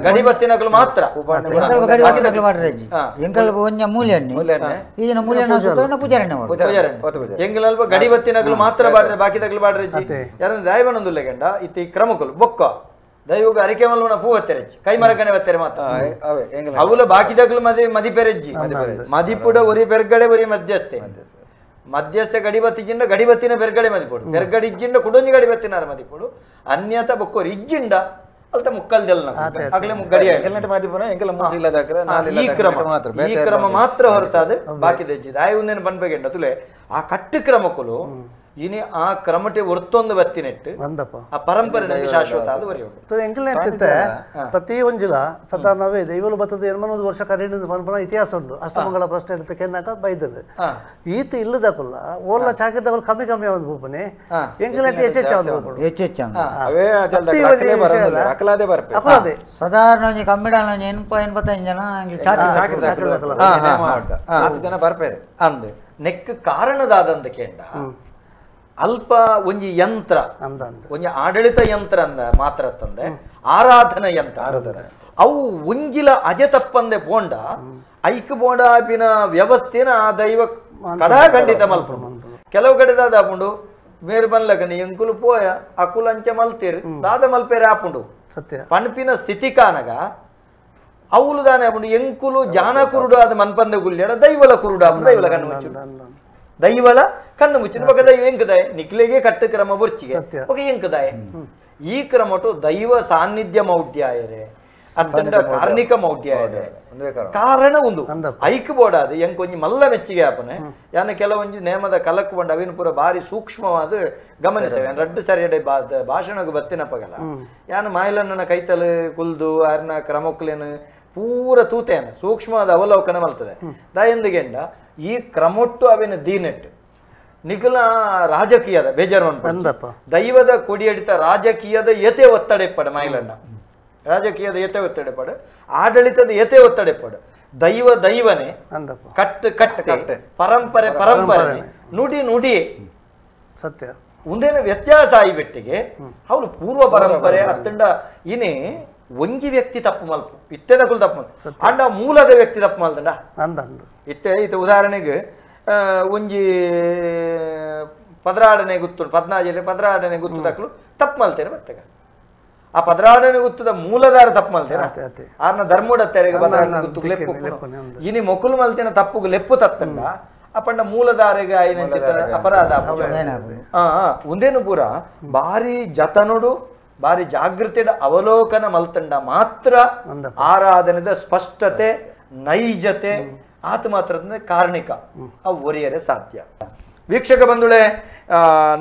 ಗಡಿ ಬತ್ತಿನಕಲು ಮಾತ್ರ ಎಂಗಲಲ್ಪ ಗಡಿ ಬತ್ತಿನಕಲು ಮಾತ್ರ ಬಾಡ್ರೆ ಬಾಕಿ ತಗಲು ಬಾಡ್ರೆಜ್ಜಿ ಯಾರಂದ್ರೆ ದಯವನೊಂದುಲ್ಲೆ ಗಂಡ ಇತ್ತ ಈ ಕ್ರಮಕಲು ಬೊಕ್ಕ ದೈವಗ ಅರಿಕೆ ಮಲ್ವನ ಪೂ ಬತ್ತೆರೆಜ್ಜಿ ಕೈ ಮರಕನೆ ಬತ್ತೆರೆ ಮಾತ್ರ ಅವುಲ ಬಾಕಿ ತಗಲು ಮದಿ ಮದಿಪೆರೆಜ್ಜಿ ಮದಿಪುಡ ಒರಿ ಪೆರ್ಗಡೆ ಒರಿ ಮಧ್ಯಸ್ಥೆ ಮಧ್ಯಸ್ಥ ಗಡಿಬತ್ತಿ ಜಿಂಡ ಗಡಿಬತ್ತಿನ ಬೆರ್ಗಡೆ ಮದಿಪೋಡು ಬೆರ್ಗಡಿ ಇಜ್ಜಿಂಡ ಕುಡೊಂಜಿ ಗಡಿಬತ್ತಿನಾರ ಮದಿಪೋಡು ಅನ್ಯತ ಬೊಕ್ಕೋರು ಇಜ್ಜಿಂಡ ಅಲ್ತ ಮುಕ್ಕಲ್ದೆಲ್ಲ ಆಗಲೇ ಗಡಿ ಈ ಕ್ರಮ ಈ ಕ್ರಮ ಮಾತ್ರ ಹೊರತಾದ ಬಾಕಿ ದೆಜ್ಜಿದ ಆಯ್ ಒಂದೇನು ಬನ್ಬೇಕೆಂಡ ತುಲೆ ಆ ಕಟ್ಟು ಕ್ರಮಕ್ಕಳು ಇನಿ ಆ ಕ್ರಮಟೆ ಒರ್ತೊಂದು ಬತ್ತಿನೆಟ್ಟು ಆ ಪರಂಪರೆ ನಮಗೆ ಶಾಶ್ವತ ಅದು ಬರೆಯುವುದು. ಪ್ರತಿ ಒಂಜಿಲ ಸಾಧಾರಣವೇ ದೈವಲು ಬತ್ತದ 800 ವರ್ಷ ಕರೀಡಿನ ಪನ್ಪನ ಇತಿಹಾಸ ಉಂಟು. ಅಷ್ಟಮಂಗಳ ಪ್ರಶ್ನೆ എടുത്ത് ಕೆನ್ನಾಕ ಬೈದದ್ದು ಈತ ಇಲ್ಲದಕ್ಕಲ್ಲ ಓಲ್ಲ ಚಾಕಿರ್ದಕ್ಕಲ್ಲ ಕಮ್ಮಿ ಕಮ್ಮಿ ಒಂದು ಪೂಪನೆ ಎಂಕಲಟ್ಟಿ ಹೆಚ್ಚೆಚ್ಚು ಒಂದು ಪೂಪು ಹೆಚ್ಚೆಚ್ಚು ಸಾಧಾರಣ ಒಂಜಿ ಕಮ್ಮಿಡಾಲ ಒಂಜಿ 85 ಜನ ಜನ ಬರ್ಪೇರೆ ಅಂದ್ ನೆಕ್ ಕಾರಣದಾದಂತ ಕೇಂಡ ಅಲ್ಪ ಒಂಜಿ ಯಂತ್ರ ಒಂಜಿ ಆಡಳಿತ ಯಂತ್ರ ಅಂದ ಮಾತ್ರ ತಂದೆ ಆರಾಧನಾ ಯಂತ್ರ ಅವು ಒಂಜಿಲ ಅಜೆ ತಪ್ಪಂದೆ ಬೋಂಡ ಐಕ್ ಬೋಂಡ ಆಪಿನ ವ್ಯವಸ್ಥೆನ ಆ ದೈವ ಕಡಾ ಖಂಡಿತ ಮಲ್ಪುಂಡು. ಕೆಲವು ಕಡೆ ದಾದ ಆಪುಂಡು ಮೇರು ಬನ್ಲಕನಿ ಎಂಕುಲು ಪೋಯ ಅಕುಲು ಅಂಚ ಮಲ್ತೇರು ದಾದ ಮಲ್ಪೇರೆ ಆಪುಂಡು ಪಣಪಿನ ಸ್ಥಿತಿ ಕಾನಗ ಅವುಲು ದಾನೆ ಆಪುಂಡು ಎಂಕುಲು ಜಾನ ಕುರುಡು ಆದ ಮನ್ಪಂದ ಗುಲ್ಯಾಡ ದೈವಲ ಕುರುಡು ಆಪುಂಡು ದೈವಲ ಕಣ್ಣು ಮುಚ್ಚು ದೈವಲ ಕಣ್ಣು ಮುಚ್ಚಿನ ಬೊಕ ದೈವ ಎಂಕದಾಯ ನಿಕ್ಲೆಗೆ ಕಟ್ಟು ಕ್ರಮ ಬೊರ್ಚಿಗೆ ಬೊಕ ಎಂಕದಾಯ ಈ ಕ್ರಮಟು ದೈವ ಸಾನ್ನಿಧ್ಯ ಮೌಢ್ಯಾಯರೆ ಅತ್ತಂಡ ಕಾರ್ಣಿಕ ಮೌಢ್ಯಾಯರೆ ಕಾರಣ ಒಂದು ಐಕ್ ಬೋಡಾದ ಎಂಕೊಂಜಿ ಮಲ್ಲ ಮೆಚ್ಚಿಗೆ ಆಪನೆ ಯಾನ ಕೆಲವೊಂಜಿ ನೇಮದ ಕಲಕ್ ಬಂಡ ಅವಿನ ಪೂರ ಬಾರಿ ಸೂಕ್ಷ್ಮವಾದ ಗಮನಿಸವೆ ರಡ್ಡು ಸರಿಯಡೆ ಭಾಷಣಕ್ಕೆ ಬತ್ತಿನ ಪಗಲ ಯಾನ ಮಾಯಿಲಣ್ಣನ ಕೈತಲು ಕುಲ್ದು ಆರ್ನ ಕ್ರಮಕ್ಲೇನು ಪೂರ ತೂತೇನ ಸೂಕ್ಷ್ಮವಾದ ಅವಲೋಕನ ಮಲ್ತದೆ ದಾಯಂದಿಗೆಂಡ ಈ ಕ್ರಮೊಟ್ಟು ಅವಿನ ದೀನೆಟ್ಟು ನಿಖಲ ರಾಜಕೀಯದ ಬೇಜಾರು ದೈವದ ಕೊಡಿಯಡಿತ ರಾಜಕೀಯದ ಏತೆ ಒತ್ತಡ ಇಪ್ಪಡ ಮಾಯಿಲಣ್ಣ ರಾಜಕೀಯದ ಏತೆ ಒತ್ತಡ ಇಪ್ಪಡು ಆಡಳಿತದ ಏತೆ ಒತ್ತಡ ಇಪ್ಪಡು ದೈವ ದೈವನೇ ಕಟ್ಟು ಕಟ್ಟು ಪರಂಪರೆ ಪರಂಪರೆ ನುಡಿ ನುಡಿ ಸತ್ಯ ಒಂದೇನು ವ್ಯತ್ಯಾಸ ಆಯಿಬಿಟ್ಟಿಗೆ ಅವನು ಪೂರ್ವ ಪರಂಪರೆ ಅತ್ತಂಡ ಇನೇ ಒಂಜಿ ವ್ಯಕ್ತಿ ತಪ್ಪು ಮಲ್ಪು ಇತ್ತೆದಕುಲು ತಪ್ಪು ಮಲ್ಪು ಅಂಡ ಮೂಲದ ವ್ಯಕ್ತಿ ತಪ್ಪು ಮಲ್ತಂಡ ಇತ್ತೆ ಇತ್ತೆ ಉದಾಹರಣೆಗೆ ಒಂಜಿ ಪದರಾಡನೆ ಗುತ್ತು 14 ಪದರಾಡನೆ ಗುತ್ತು ತಕ್ಕಲು ತಪ್ಪು ಮಲ್ತೇನೆ ಬತ್ತಗ ಆ ಪದರಾಡನೆ ಗುತ್ತದ ಮೂಲದಾರ ತಪ್ಪು ಮಲ್ತೇನೆ ಆರ್ನ ಧರ್ಮೋಡ ತೆರೆಗೆ ಪದರಾಡನೆ ಗುತ್ತು ಲೆಪ್ಪು ಇನಿ ಮೊಕುಲು ಮಲ್ತೇನ ತಪ್ಪುಗು ಲೆಪ್ಪು ತತ್ತಂಡ ಅಪಂಡ ಮೂಲದಾರೆಗೆ ಆಯ್ನ ಅಪರಾಧ ಒಂದೇನು ಪೂರ ಭಾರಿ ಜತನುಡು ಭಾರಿ ಜಾಗೃತಿ ಅವಲೋಕನ ಮಲ್ತಂಡ ಮಾತ್ರ ಆರಾಧನೆದ ಸ್ಪಷ್ಟತೆ ನೈಜತೆ ಆತ ಮಾತ್ರ ಕಾರಣಿಕ ಅವು ಒರಿಯರೆ ಸಾಧ್ಯ. ವೀಕ್ಷಕ ಬಂಧುಳೆ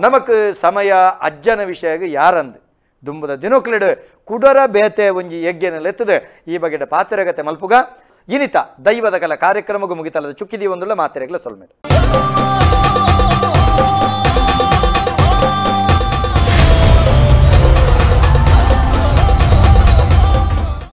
ನಮಕ್ ಸಮಯ ಅಜ್ಜನ ವಿಷಯ ಯಾರಂದು ದುಂಬದ ದಿನೋಕ್ಲೆಡು ಕುಡರ ಬೇತೆ ಒಂಜಿ ಯಜ್ಞನೆಲೆತ್ತದೆ ಈ ಬಗೆಡ ಪಾತ್ರಗತೆ ಮಲ್ಪುಗ ಇನಿತ ದೈವದ ಕಲ ಕಾರ್ಯಕ್ರಮಗೂ ಮುಗಿತಲದ ಚುಕ್ಕಿದಿ ಒಂದುಳ್ಳ ಮಾತೆರೆಗ್ಲ ಸೊಲ್ಮೆಡು.